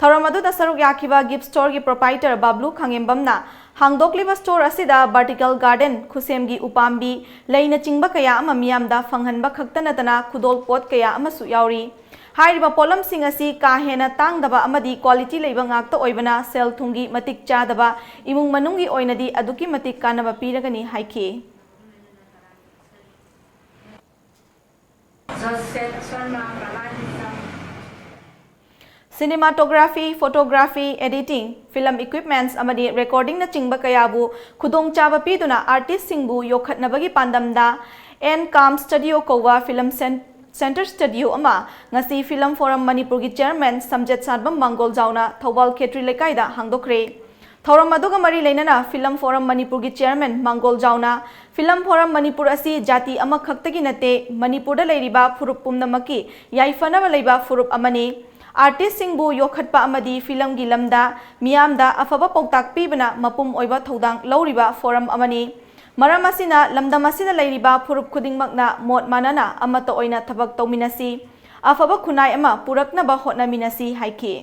ꯊꯧꯔꯝ ꯑꯗꯨꯗ ꯁꯔꯨꯛ ꯌꯥꯈꯤꯕ ꯒꯤꯐ ꯁ꯭ꯇꯣꯔꯒꯤ ꯄ꯭ꯔꯣꯄꯥꯏꯇꯔ ꯕꯥꯕ꯭ꯂꯨ ꯈꯥꯉꯦꯝꯕꯝꯅ ꯍꯥꯡꯗꯣꯛꯂꯤꯕ ꯁ꯭ꯇꯣꯔ ꯑꯁꯤꯗ ꯚꯔꯇꯤꯀꯦꯜ ꯒꯥꯔꯗꯦꯟ, ꯈꯨꯁꯦꯝꯒꯤ ꯎꯄꯥꯝꯕꯤ, ꯂꯩꯅꯆꯤꯡꯕ ꯀꯌꯥ ꯑꯃ ꯃꯤꯌꯥꯝꯗ ꯐꯪꯍꯟꯕ ꯈꯛꯇ ꯅꯠꯇꯅ ꯈꯨꯗꯣꯜ ꯄꯣꯠ ꯀꯌꯥ ꯑꯃꯁꯨ ꯌꯥꯎꯔꯤ꯫ ꯍꯥꯏꯔꯤꯕ ꯄꯣꯠꯂꯝꯁꯤꯡ ꯑꯁꯤ ꯀꯥ ꯍꯦꯟꯅ ꯇꯥꯡꯗꯕ ꯑꯃꯗꯤ ꯀ꯭ꯋꯥꯂꯤꯇꯤ ꯂꯩꯕ ꯉꯥꯛꯇ ꯑꯣꯏꯕꯅ ꯁꯦꯜ ꯊꯨꯝꯒꯤ ꯃꯇꯤꯛ ꯆꯥꯗꯕ ꯏꯃꯨꯡ ꯃꯅꯨꯡꯒꯤ ꯑꯣꯏꯅꯗꯤ ꯑꯗꯨꯛꯀꯤ ꯃꯇꯤꯛ ꯀꯥꯟꯅꯕ ꯄꯤꯔꯒꯅꯤ ꯍꯥꯏꯈꯤ꯫ Joseph Sharma Kalahisa. Cinematography, photography, editing, film equipments ꯑꯃꯗꯤ recordingꯅꯆꯤꯡꯕ ꯀꯌꯥꯕꯨ ꯈꯨꯗꯣꯡꯆꯥꯕ ꯄꯤꯗꯨꯅ ꯑꯥꯔꯇꯤꯁꯁꯤꯡꯕꯨ ꯌꯣꯛꯈꯠꯅꯕꯒꯤ ꯄꯥꯟꯗꯝꯗ ꯑꯦꯟ ꯀꯥꯝ ꯁ꯭ꯇꯨꯗꯤꯑꯣ ꯀꯧꯕ ꯐꯤꯂꯝ ꯁꯦꯟ-, ꯁꯦꯟꯇꯔ ꯁ꯭ꯇꯨꯗꯤꯑꯣ ꯑꯃ ꯉꯁꯤ ꯐꯤꯂꯝ ꯐꯣꯔꯝ ꯃꯅꯤꯄꯨꯔꯒꯤ ꯆꯦꯌꯔꯃꯦꯟ ꯁꯝꯖꯦꯠꯁꯥꯠꯕꯝ ꯃꯥꯡꯒꯣꯜꯖꯥꯎꯅ ꯊꯧꯕꯥꯜ ꯈꯦꯇ꯭ꯔꯤ ꯂꯩꯀꯥꯏꯗ ꯍꯥꯡꯗꯣꯛꯈ꯭ꯔꯦ꯫ ꯊꯧꯔꯝ ꯑꯗꯨꯒ ꯃꯔꯤ ꯂꯩꯅꯅ ꯐꯤꯂꯝ ꯐꯣꯔꯝ ꯃꯅꯤꯄꯨꯔꯒꯤ ꯆꯦꯌꯔꯃꯦꯟ ꯃꯥꯡꯒꯣꯜꯖꯥꯎꯅ ꯐꯤꯂꯝ ꯐꯣꯔꯝ ꯃꯅꯤꯄꯨꯔ ꯑꯁꯤ ꯖꯥꯇꯤ ꯑꯃꯈꯛꯇꯒꯤ ꯅꯠꯇꯦ, ꯃꯅꯤꯄꯨꯔꯗ ꯂꯩꯔꯤꯕ ꯐꯨꯔꯨꯞ ꯄꯨꯝꯅꯃꯛꯀꯤ ꯌꯥꯏꯐꯅꯕ ꯂꯩꯕ ꯐꯨꯔꯨꯞ ꯑꯃꯅꯤ꯫ ꯑꯥꯔꯇꯤꯁꯁꯤꯡꯕꯨ ꯌꯣꯛꯈꯠꯄ ꯑꯃꯗꯤ ꯐꯤꯂꯝꯒꯤ ꯂꯝꯗ ꯃꯤꯌꯥꯝꯗ ꯑꯐꯕ ꯄꯥꯎꯇꯥꯛ ꯄꯤꯕꯅ ꯃꯄꯨꯝ ꯑꯣꯏꯕ ꯊꯧꯗꯥꯡ ꯂꯧꯔꯤꯕ ꯐꯣꯔꯝ ꯑꯃꯅꯤ꯫ ꯃꯔꯝ ꯑꯁꯤꯅ ꯂꯝꯗꯝ ꯑꯁꯤꯗ ꯂꯩꯔꯤꯕ ꯐꯨꯔꯨꯞ ꯈꯨꯗꯤꯡꯃꯛꯅ ꯃꯣꯠ ꯃꯥꯟꯅꯅ ꯑꯃꯠꯇ ꯑꯣꯏꯅ ꯊꯕꯛ ꯇꯧꯃꯤꯟꯅꯁꯤ, ꯑꯐꯕ ꯈꯨꯟꯅꯥꯏ ꯑꯃ ꯄꯨꯔꯛꯅꯕ ꯍꯣꯠꯅꯃꯤꯟꯅꯁꯤ ꯍꯥꯏꯈꯤ꯫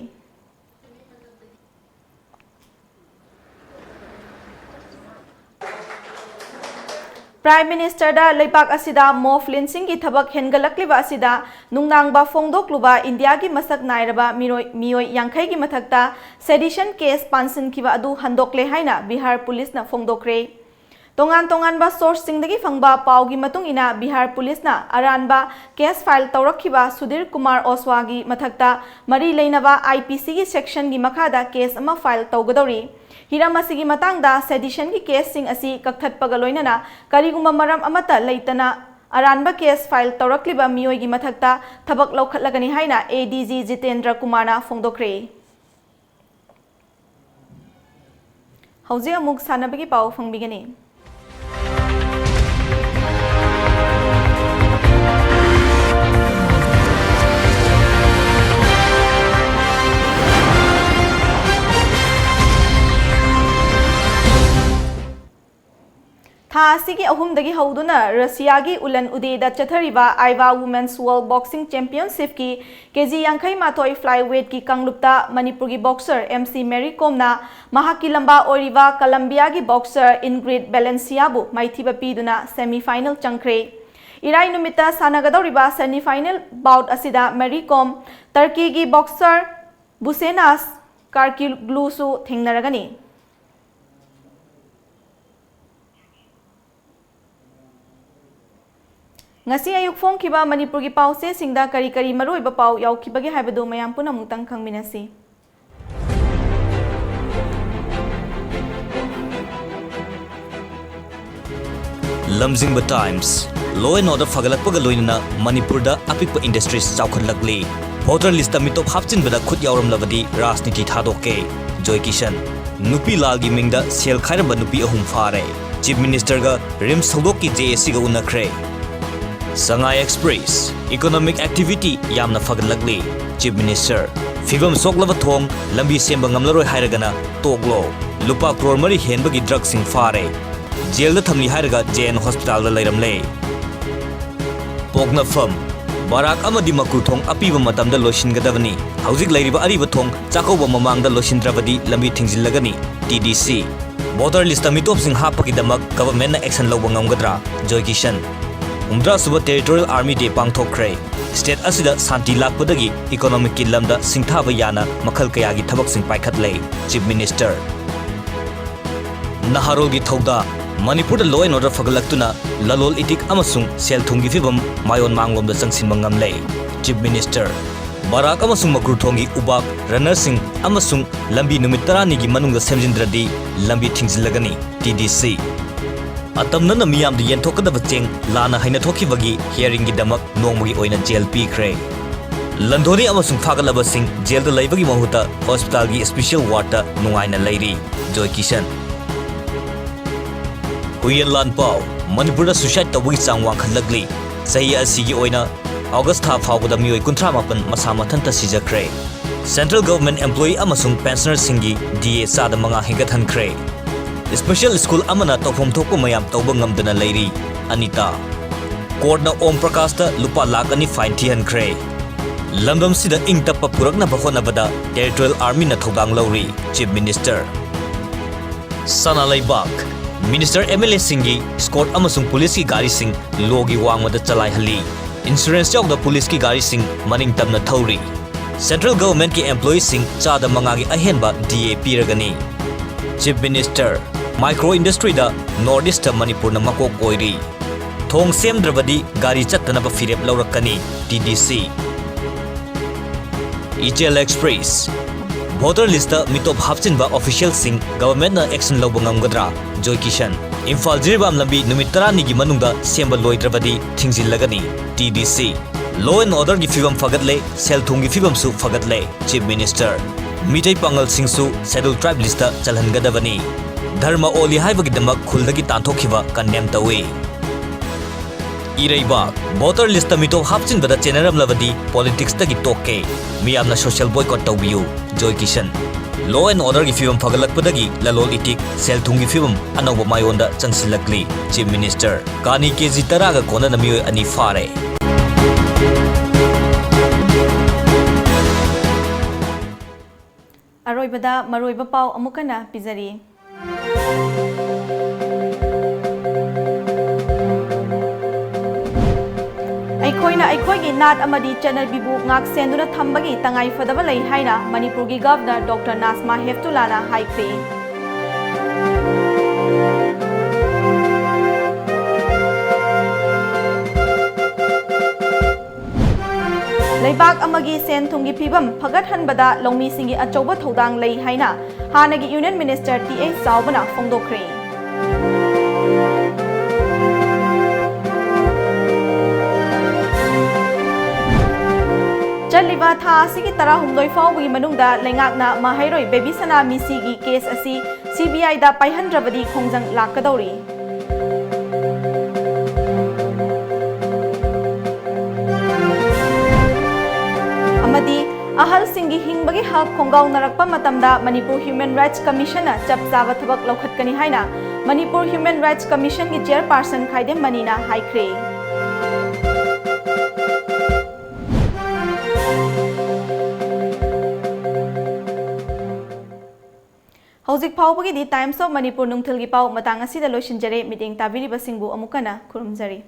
ꯄ꯭ꯔꯥꯏꯝ ꯃꯤꯅꯤꯁꯇꯔꯗ ꯂꯩꯕꯥꯛ ꯑꯁꯤꯗ ꯃꯣꯐ ꯂꯤꯟꯁꯤꯡꯒꯤ ꯊꯕꯛ ꯍꯦꯟꯒꯠꯂꯛꯂꯤꯕ ꯑꯁꯤꯗ ꯅꯨꯡꯅꯥꯡꯕ ꯐꯣꯡꯗꯣꯛꯂꯨꯕ ꯏꯟꯗꯤꯌꯥꯒꯤ ꯃꯁꯛ ꯅꯥꯏꯔꯕ ꯃꯤꯔꯣꯏ-, ꯃꯤꯑꯣꯏ ꯌꯥꯡꯈꯩꯒꯤ ꯃꯊꯛꯇ sedition case ꯄꯥꯟꯁꯤꯟꯈꯤꯕ ꯑꯗꯨ ꯍꯟꯗꯣꯛꯂꯦ ꯍꯥꯏꯅ ꯕꯤꯍꯥꯔ ꯄꯨꯂꯤꯁꯅ ꯐꯣꯡꯗꯣꯛꯈ꯭ꯔꯦ꯫ ꯇꯣꯉꯥꯟ ꯇꯣꯉꯥꯟꯕ ꯁꯣꯔꯁꯁꯤꯡꯗꯒꯤ ꯐꯪꯕ ꯄꯥꯎꯒꯤ ꯃꯇꯨꯡ ꯏꯟꯅ ꯕꯤꯍꯥꯔ ꯄꯨꯂꯤꯁꯅ ꯑꯔꯥꯟꯕ ꯀꯦꯁ ꯐꯥꯏꯜ ꯇꯧꯔꯛꯈꯤꯕ ꯁꯨꯙꯤꯔ ꯀꯨꯃꯥꯔ ꯑꯣꯁꯋꯥꯒꯤ ꯃꯊꯛꯇ ꯃꯔꯤ ꯂꯩꯅꯕ ꯑꯥꯏ ꯄꯤ ꯁꯤꯒꯤ ꯁꯦꯛꯁꯟꯒꯤ ꯃꯈꯥꯗ ꯀꯦꯁ ꯑꯃ ꯐꯥꯏꯜ ꯇꯧꯒꯗꯧꯔꯤ꯫ ꯍꯤꯔꯝ ꯑꯁꯤꯒꯤ ꯃꯇꯥꯡꯗ seditionꯒꯤ ꯀꯦꯁꯁꯤꯡ ꯑꯁꯤ ꯀꯛꯊꯠꯄꯒ ꯂꯣꯏꯅꯅ ꯀꯔꯤꯒꯨꯝꯕ ꯃꯔꯝ ꯑꯃꯠꯇ ꯂꯩꯇꯅ ꯑꯔꯥꯟꯕ ꯀꯦꯁ ꯐꯥꯏꯜ ꯇꯧꯔꯛꯂꯤꯕ ꯃꯤꯑꯣꯏꯒꯤ ꯃꯊꯛꯇ ꯊꯕꯛ ꯂꯧꯈꯠꯂꯒꯅꯤ ꯍꯥꯏꯅ ꯑꯦ ꯗꯤ ꯖꯤ ꯖꯤꯇꯦꯟꯗ꯭ꯔ ꯀꯨꯃꯥꯔꯅ ꯐꯣꯡꯗꯣꯛꯈ꯭ꯔꯦ꯫ ꯍꯧꯖꯤꯛ ꯑꯃꯨꯛ ꯁꯥꯟꯅꯕꯒꯤ ꯄꯥꯎ ꯐꯪꯕꯤꯒꯅꯤ꯫ ꯊꯥ ꯑꯁꯤꯒꯤ ꯑꯍꯨꯝꯗꯒꯤ ꯍꯧꯗꯨꯅ ꯔꯁꯤꯌꯥꯒꯤ ꯎꯂꯟ ꯎꯗꯦꯗ ꯆꯠꯊꯔꯤꯕ ꯑꯥꯏꯕꯥ Women's World Boxing Championship ꯀꯤ ꯀꯦꯖꯤ ꯌꯥꯡꯈꯩ ꯃꯥꯊꯣꯏ flyweight ꯀꯤ ꯀꯥꯡꯂꯨꯞꯇ ꯃꯅꯤꯄꯨꯔꯒꯤ boxer M C Mary Comꯅ ꯃꯍꯥꯛꯀꯤ ꯂꯝꯕꯥ ꯑꯣꯏꯔꯤꯕ ꯀꯂꯝꯕꯤꯌꯥꯒꯤ boxer Ingrid Valenciaꯕꯨ ꯃꯥꯏꯊꯤꯕ ꯄꯤꯗꯨꯅ semi final ꯆꯪꯈ꯭ꯔꯦ꯫ ꯏꯔꯥꯏ ꯅꯨꯃꯤꯠꯇ ꯁꯥꯟꯅꯒꯗꯧꯔꯤꯕ semi final bout ꯑꯁꯤꯗ Mary Kom ꯇꯔꯀꯤꯒꯤ boxer Busenas Karkilogluꯁꯨ ꯊꯦꯡꯅꯔꯒꯅꯤ꯫ ꯉꯁꯤ ꯑꯌꯨꯛ ꯐꯣꯡꯈꯤꯕ ꯃꯅꯤꯄꯨꯔꯒꯤ ꯄꯥꯎꯆꯦꯁꯤꯡꯗ ꯀꯔꯤ ꯀꯔꯤ ꯃꯔꯨꯑꯣꯏꯕ ꯄꯥꯎ ꯌꯥꯎꯈꯤꯕꯒꯦ ꯍꯥꯏꯕꯗꯨ ꯃꯌꯥꯝ ꯄꯨꯟꯅ ꯑꯃꯨꯛꯇꯪ ꯈꯪꯃꯤꯟꯅꯁꯤ꯫ ꯂꯝꯖꯤꯡꯕ Times꯫ Law and order ꯐꯒꯠꯂꯛꯄꯒ ꯂꯣꯏꯅꯅ ꯃꯅꯤꯄꯨꯔꯗ ꯑꯄꯤꯛꯄ industries ꯆꯥꯎꯈꯠꯂꯛꯂꯤ꯫ Voter listꯇ ꯃꯤꯇꯣꯞ ꯍꯥꯞꯆꯤꯟꯕꯗ ꯈꯨꯠ ꯌꯥꯎꯔꯝꯂꯕꯗꯤ ꯔꯥꯖꯅꯤꯇꯤ ꯊꯥꯗꯣꯛꯀꯦ꯫ ꯖꯣꯏ ꯀꯤꯁꯟ꯫ ꯅꯨꯄꯤ ꯂꯥꯜꯒꯤ ꯃꯤꯡꯗ ꯁꯦꯜ ꯈꯥꯏꯔꯝꯕ ꯅꯨꯄꯤ ꯑꯍꯨꯝ ꯐꯥꯔꯦ꯫ Chief Ministerꯒ RIMS ꯊꯧꯗꯣꯛꯀꯤ JACꯒ ꯎꯅꯈ꯭ꯔꯦ꯫ Sangai Express꯫ Economic activity ꯌꯥꯝꯅ ꯐꯒꯠꯂꯛꯂꯤ꯫ Chief Minister꯫ ꯐꯤꯕꯝ ꯁꯣꯛꯂꯕ ꯊꯣꯡ ꯂꯝꯕꯤ ꯁꯦꯝꯕ ꯉꯝꯂꯔꯣꯏ ꯍꯥꯏꯔꯒꯅ ꯇꯣꯛꯂꯣ꯫ ꯂꯨꯄꯥ ꯀ꯭ꯔꯣꯔ ꯃꯔꯤ ꯍꯦꯟꯕꯒꯤ drugꯁꯤꯡ ꯐꯥꯔꯦ꯫ ꯖꯦꯜꯗ ꯊꯝꯂꯤ ꯍꯥꯏꯔꯒ JN Hospitalꯗ ꯂꯩꯔꯝꯂꯦ꯫ ꯄꯣꯛꯅꯐꯝ꯫ ꯕꯔꯥꯛ ꯑꯃꯗꯤ ꯃꯀ꯭ꯔꯨ ꯊꯣꯡ ꯑꯄꯤꯕ ꯃꯇꯝꯗ ꯂꯣꯏꯁꯤꯟꯒꯗꯕꯅꯤ꯫ ꯍꯧꯖꯤꯛ ꯂꯩꯔꯤꯕ ꯑꯔꯤꯕ ꯊꯣꯡ ꯆꯥꯛꯀꯧꯕ ꯃꯃꯥꯡꯗ ꯂꯣꯏꯁꯤꯟꯗ꯭ꯔꯕꯗꯤ ꯂꯝꯕꯤ ꯊꯤꯡꯖꯤꯜꯂꯒꯅꯤ꯫ TDC꯫ Voter listꯇ ꯃꯤꯇꯣꯞꯁꯤꯡ ꯍꯥꯞꯄꯒꯤꯗꯃꯛ governmentꯅ action ꯂꯧꯕ ꯉꯝꯒꯗ꯭ꯔꯥ? ꯖꯣꯏ ꯀꯤꯁꯟ꯫ ꯍꯨꯝꯗ꯭ꯔꯥ ꯁꯨꯕ Territorial Army Day ꯄꯥꯡꯊꯣꯛꯈ꯭ꯔꯦ꯫ State ꯑꯁꯤꯗ ꯁꯥꯟꯇꯤ ꯂꯥꯛꯄꯗꯒꯤ economicꯀꯤ ꯂꯝꯗ ꯁꯤꯡꯊꯥꯕ ꯌꯥꯅ ꯃꯈꯜ ꯀꯌꯥꯒꯤ ꯊꯕꯛꯁꯤꯡ ꯄꯥꯏꯈꯠꯂꯦ꯫ Chief Minister꯫ ꯅꯍꯥꯔꯣꯜꯒꯤ ꯊꯧꯗꯥꯡ꯫ ꯃꯅꯤꯄꯨꯔꯗ law and order ꯐꯒꯠꯂꯛꯇꯨꯅ ꯂꯂꯣꯜ ꯏꯇꯤꯛ ꯑꯃꯁꯨꯡ ꯁꯦꯜ ꯊꯨꯝꯒꯤ ꯐꯤꯕꯝ ꯃꯥꯏꯑꯣꯟ ꯃꯥꯡꯂꯣꯝꯗ ꯆꯪꯁꯤꯟꯕ ꯉꯝꯂꯦ꯫ Chief Minister꯫ ꯕꯔꯥꯛ ꯑꯃꯁꯨꯡ ꯃꯀ꯭ꯔꯨ ꯊꯣꯡꯒꯤ ꯎꯕꯥꯛ, runnerꯁꯤꯡ ꯑꯃꯁꯨꯡ ꯂꯝꯕꯤ ꯅꯨꯃꯤꯠ ꯇꯔꯥꯅꯤꯒꯤ ꯃꯅꯨꯡꯗ ꯁꯦꯝꯖꯤꯟꯗ꯭ꯔꯗꯤ ꯂꯝꯕꯤ ꯊꯤꯡꯖꯤꯜꯂꯒꯅꯤ꯫ TDC꯫ ꯑꯇꯝꯅꯅ ꯃꯤꯌꯥꯝꯗ ꯌꯦꯟꯊꯣꯛꯀꯗꯕ ꯆꯦꯡ ꯂꯥꯟꯅ ꯍꯩꯅꯊꯣꯛꯈꯤꯕꯒꯤ hearingꯒꯤꯗꯃꯛ ꯅꯣꯡꯃꯒꯤ ꯑꯣꯏꯅ ꯖꯦꯜ ꯄꯤꯈ꯭ꯔꯦ꯫ ꯂꯟꯊꯣꯏꯔꯤ ꯑꯃꯁꯨꯡ ꯐꯥꯒꯠꯂꯕꯁꯤꯡ ꯖꯦꯜꯗ ꯂꯩꯕꯒꯤ ꯃꯍꯨꯠꯇ hospitalꯒꯤ special wardꯇ ꯅꯨꯡꯉꯥꯏꯅ ꯂꯩꯔꯤ꯫ ꯖꯣꯏ ꯀꯤꯁꯟ꯫ ꯍꯨꯏꯌꯦꯟ ꯂꯥꯟ ꯄꯥꯎ꯫ ꯃꯅꯤꯄꯨꯔꯗ suicide ꯇꯧꯕꯒꯤ ꯆꯥꯡ ꯋꯥꯡꯈꯠꯂꯛꯂꯤ꯫ ꯆꯍꯤ ꯑꯁꯤꯒꯤ ꯑꯣꯏꯅ August ꯊꯥ ꯐꯥꯎꯕꯗ ꯃꯤꯑꯣꯏ ꯀꯨꯟꯊ꯭ꯔꯥ ꯃꯥꯄꯟ ꯃꯁꯥ ꯃꯊꯟꯇ ꯁꯤꯖꯈ꯭ꯔꯦ꯫ Central Government employee ꯑꯃꯁꯨꯡ pensionerꯁꯤꯡꯒꯤ DA ꯆꯥꯗ ꯃꯉꯥ ꯍꯦꯟꯒꯠꯍꯟꯈ꯭ꯔꯦ꯫ Special school ꯑꯃꯅ ꯇꯧꯐꯝ ꯊꯣꯛꯄ ꯃꯌꯥꯝ ꯇꯧꯕ ꯉꯝꯗꯅ ꯂꯩꯔꯤ꯫ ꯑꯅꯤꯇꯥ꯫ Courtꯅ ꯑꯣꯝ ꯄ꯭ꯔꯀꯥꯁꯇ ꯂꯨꯄꯥ ꯂꯥꯈ ꯑꯅꯤ fine ꯊꯤꯍꯟꯈ꯭ꯔꯦ꯫ ꯂꯝꯗꯝꯁꯤꯗ ꯏꯪ ꯇꯞꯄ ꯄꯨꯔꯛꯅꯕ ꯍꯣꯠꯅꯕꯗ Territorial Armyꯅ ꯊꯧꯗꯥꯡ ꯂꯧꯔꯤ, Chief Minister꯫ ꯁꯅꯥ ꯂꯩꯕꯥꯛ꯫ Minister, MLAꯁꯤꯡꯒꯤ escort ꯑꯃꯁꯨꯡ ꯄꯨꯂꯤꯁꯀꯤ ꯒꯥꯔꯤꯁꯤꯡ ꯂꯣꯒꯤ ꯋꯥꯡꯃꯗ ꯆꯂꯥꯏꯍꯜꯂꯤ꯫ Insurance ꯌꯥꯎꯗ ꯄꯨꯂꯤꯁꯀꯤ ꯒꯥꯔꯤꯁꯤꯡ ꯃꯅꯤꯡ ꯇꯝꯅ ꯊꯧꯔꯤ꯫ Central Governmentꯀꯤ employeeꯁꯤꯡ ꯆꯥꯗ ꯃꯉꯥꯒꯤ ꯑꯍꯦꯟꯕ DA ꯄꯤꯔꯒꯅꯤ꯫ Chief Minister, micro industryꯗ North Eastꯇ ꯃꯅꯤꯄꯨꯔꯅ ꯃꯀꯣꯛ ꯑꯣꯏꯔꯤ꯫ ꯊꯣꯡ ꯁꯦꯝꯗ꯭ꯔꯕꯗꯤ ꯒꯥꯔꯤ ꯆꯠꯇꯅꯕ ꯐꯤꯔꯦꯞ ꯂꯧꯔꯛꯀꯅꯤ, TDC꯫ Ichel Express꯫ Voter listꯇ ꯃꯤꯇꯣꯞ ꯍꯥꯞꯆꯤꯟꯕ officialꯁꯤꯡ governmentꯅ action ꯂꯧꯕ ꯉꯝꯒꯗ꯭ꯔꯥ? ꯖꯣꯏ ꯀꯤꯁꯟ꯫ ꯏꯝꯐꯥꯜ ꯖꯤꯔꯤꯕꯥꯝ ꯂꯝꯕꯤ ꯅꯨꯃꯤꯠ ꯇꯔꯥꯅꯤꯒꯤ ꯃꯅꯨꯡꯗ ꯁꯦꯝꯕ ꯂꯣꯏꯗ꯭ꯔꯕꯗꯤ ꯊꯤꯡꯖꯤꯜꯂꯒꯅꯤ, TDC꯫ Law and orderꯒꯤ ꯐꯤꯕꯝ ꯐꯒꯠꯂꯦ, ꯁꯦꯜ ꯊꯨꯝꯒꯤ ꯐꯤꯕꯝꯁꯨ ꯐꯒꯠꯂꯦ, Chief Minister꯫ Meitei ꯄꯥꯉꯜꯁꯤꯡꯁꯨ Scheduled Tribe listꯇ ꯆꯜꯍꯟꯒꯗꯕꯅꯤ꯫ ꯙꯔꯃ ꯑꯣꯜꯂꯤ ꯍꯥꯏꯕꯒꯤꯗꯃꯛ ꯈꯨꯜꯗꯒꯤ ꯇꯥꯟꯊꯣꯛꯈꯤꯕ condemn ꯇꯧꯏ꯫ ꯏꯔꯩꯕꯥꯛ꯫ Voter listꯇ ꯃꯤꯇꯣꯞ ꯍꯥꯞꯆꯤꯟꯕꯗ ꯆꯦꯟꯅꯔꯝꯂꯕꯗꯤ politicsꯇꯒꯤ ꯇꯣꯛꯀꯦ꯫ ꯃꯤꯌꯥꯝꯅ social boycott ꯇꯧꯕꯤꯌꯨ꯫ ꯖꯣꯏ ꯀꯤꯁꯟ꯫ Law and orderꯒꯤ ꯐꯤꯕꯝ ꯐꯒꯠꯂꯛꯄꯗꯒꯤ ꯂꯂꯣꯜ ꯏꯇꯤꯛ, ꯁꯦꯜ ꯊꯨꯝꯒꯤ ꯐꯤꯕꯝ ꯑꯅꯧꯕ ꯃꯥꯏꯑꯣꯟꯗ ꯆꯪꯁꯤꯜꯂꯛꯂꯤ꯫ Chief Minister꯫ ꯀꯥꯅꯤ KG ꯇꯔꯥꯒ ꯀꯣꯟꯅꯅ ꯃꯤꯑꯣꯏ ꯑꯅꯤ ꯐꯥꯔꯦ꯫ ꯑꯔꯣꯏꯕꯗ ꯃꯔꯨꯑꯣꯏꯕ ꯄꯥꯎ ꯑꯃꯨꯛ ꯍꯟꯅ ꯄꯤꯖꯔꯤ꯫ ꯑꯩꯈꯣꯏꯅ ꯑꯩꯈꯣꯏꯒꯤ ꯅꯥꯠ ꯑꯃꯗꯤ ꯆꯠꯅꯕꯤꯕꯨ ꯉꯥꯛ ꯁꯦꯟꯗꯨꯅ ꯊꯝꯕꯒꯤ ꯇꯉꯥꯏꯐꯗꯕ ꯂꯩ ꯍꯥꯏꯅ ꯃꯅꯤꯄꯨꯔꯒꯤ Governor Doctor ꯅꯥꯖꯃꯥ ꯍꯦꯞꯇꯨꯂꯥꯅ ꯍꯥꯏꯈ꯭ꯔꯦ꯫ ꯂꯩꯕꯥꯛ ꯑꯃꯒꯤ ꯁꯦꯟ ꯊꯨꯝꯒꯤ ꯐꯤꯕꯝ ꯐꯒꯠꯍꯟꯕꯗ ꯂꯧꯃꯤꯁꯤꯡꯒꯤ ꯑꯆꯧꯕ ꯊꯧꯗꯥꯡ ꯂꯩ ꯍꯥꯏꯅ ꯍꯥꯟꯅꯒꯤ Union Minister ꯇꯤ ꯑꯩꯆ ꯆꯥꯎꯕꯅ ꯐꯣꯡꯗꯣꯛꯈ꯭ꯔꯦ꯫ ꯆꯠꯂꯤꯕ ꯊꯥ ꯑꯁꯤꯒꯤ ꯇꯔꯥꯍꯨꯝꯗꯣꯏ ꯐꯥꯎꯕꯒꯤ ꯃꯅꯨꯡꯗ ꯂꯩꯉꯥꯛꯅ ꯃꯍꯩꯔꯣꯏ ꯕꯦꯕꯤꯁꯅꯥ ꯃꯤꯁꯤꯒꯤ case ꯑꯁꯤ CBIꯗ ꯄꯥꯏꯍꯟꯗ꯭ꯔꯕꯗꯤ ꯈꯣꯡꯖꯪ ꯂꯥꯛꯀꯗꯧꯔꯤ꯫ ꯑꯃꯗꯤ ꯑꯍꯜꯁꯤꯡꯒꯤ ꯍꯤꯡꯕꯒꯤ ꯍꯛ ꯈꯣꯡꯒꯥꯎꯅꯔꯛꯄ ꯃꯇꯝꯗ ꯃꯅꯤꯄꯨꯔ ꯍ꯭ꯌꯨꯃꯦꯟ ꯔꯥꯏꯠꯁ ꯀꯃꯤꯁꯟꯅ ꯆꯞ ꯆꯥꯕ ꯊꯕꯛ ꯂꯧꯈꯠꯀꯅꯤ ꯍꯥꯏꯅ ꯃꯅꯤꯄꯨꯔ ꯍ꯭ꯌꯨꯃꯦꯟ ꯔꯥꯏꯠꯁ ꯀꯃꯤꯁꯟꯒꯤ ꯆꯤꯌꯔꯄꯥꯔꯁꯟ ꯈꯥꯏꯗꯦꯝ ꯃꯅꯤꯅ ꯍꯥꯏꯈ꯭ꯔꯦ꯫ ꯍꯧꯖꯤꯛ ꯐꯥꯎꯕꯒꯤꯗꯤ Times of Manipur ꯅꯨꯡꯊꯤꯜꯒꯤ ꯄꯥꯎ ꯃꯇꯥꯡ ꯑꯁꯤꯗ ꯂꯣꯏꯁꯤꯟꯖꯔꯦ꯫ ꯃꯤꯠꯌꯦꯡ ꯇꯥꯕꯤꯔꯤꯕꯁꯤꯡꯕꯨ ꯑꯃꯨꯛ ꯍꯟꯅ ꯈꯨꯔꯨꯝꯖꯔꯤ꯫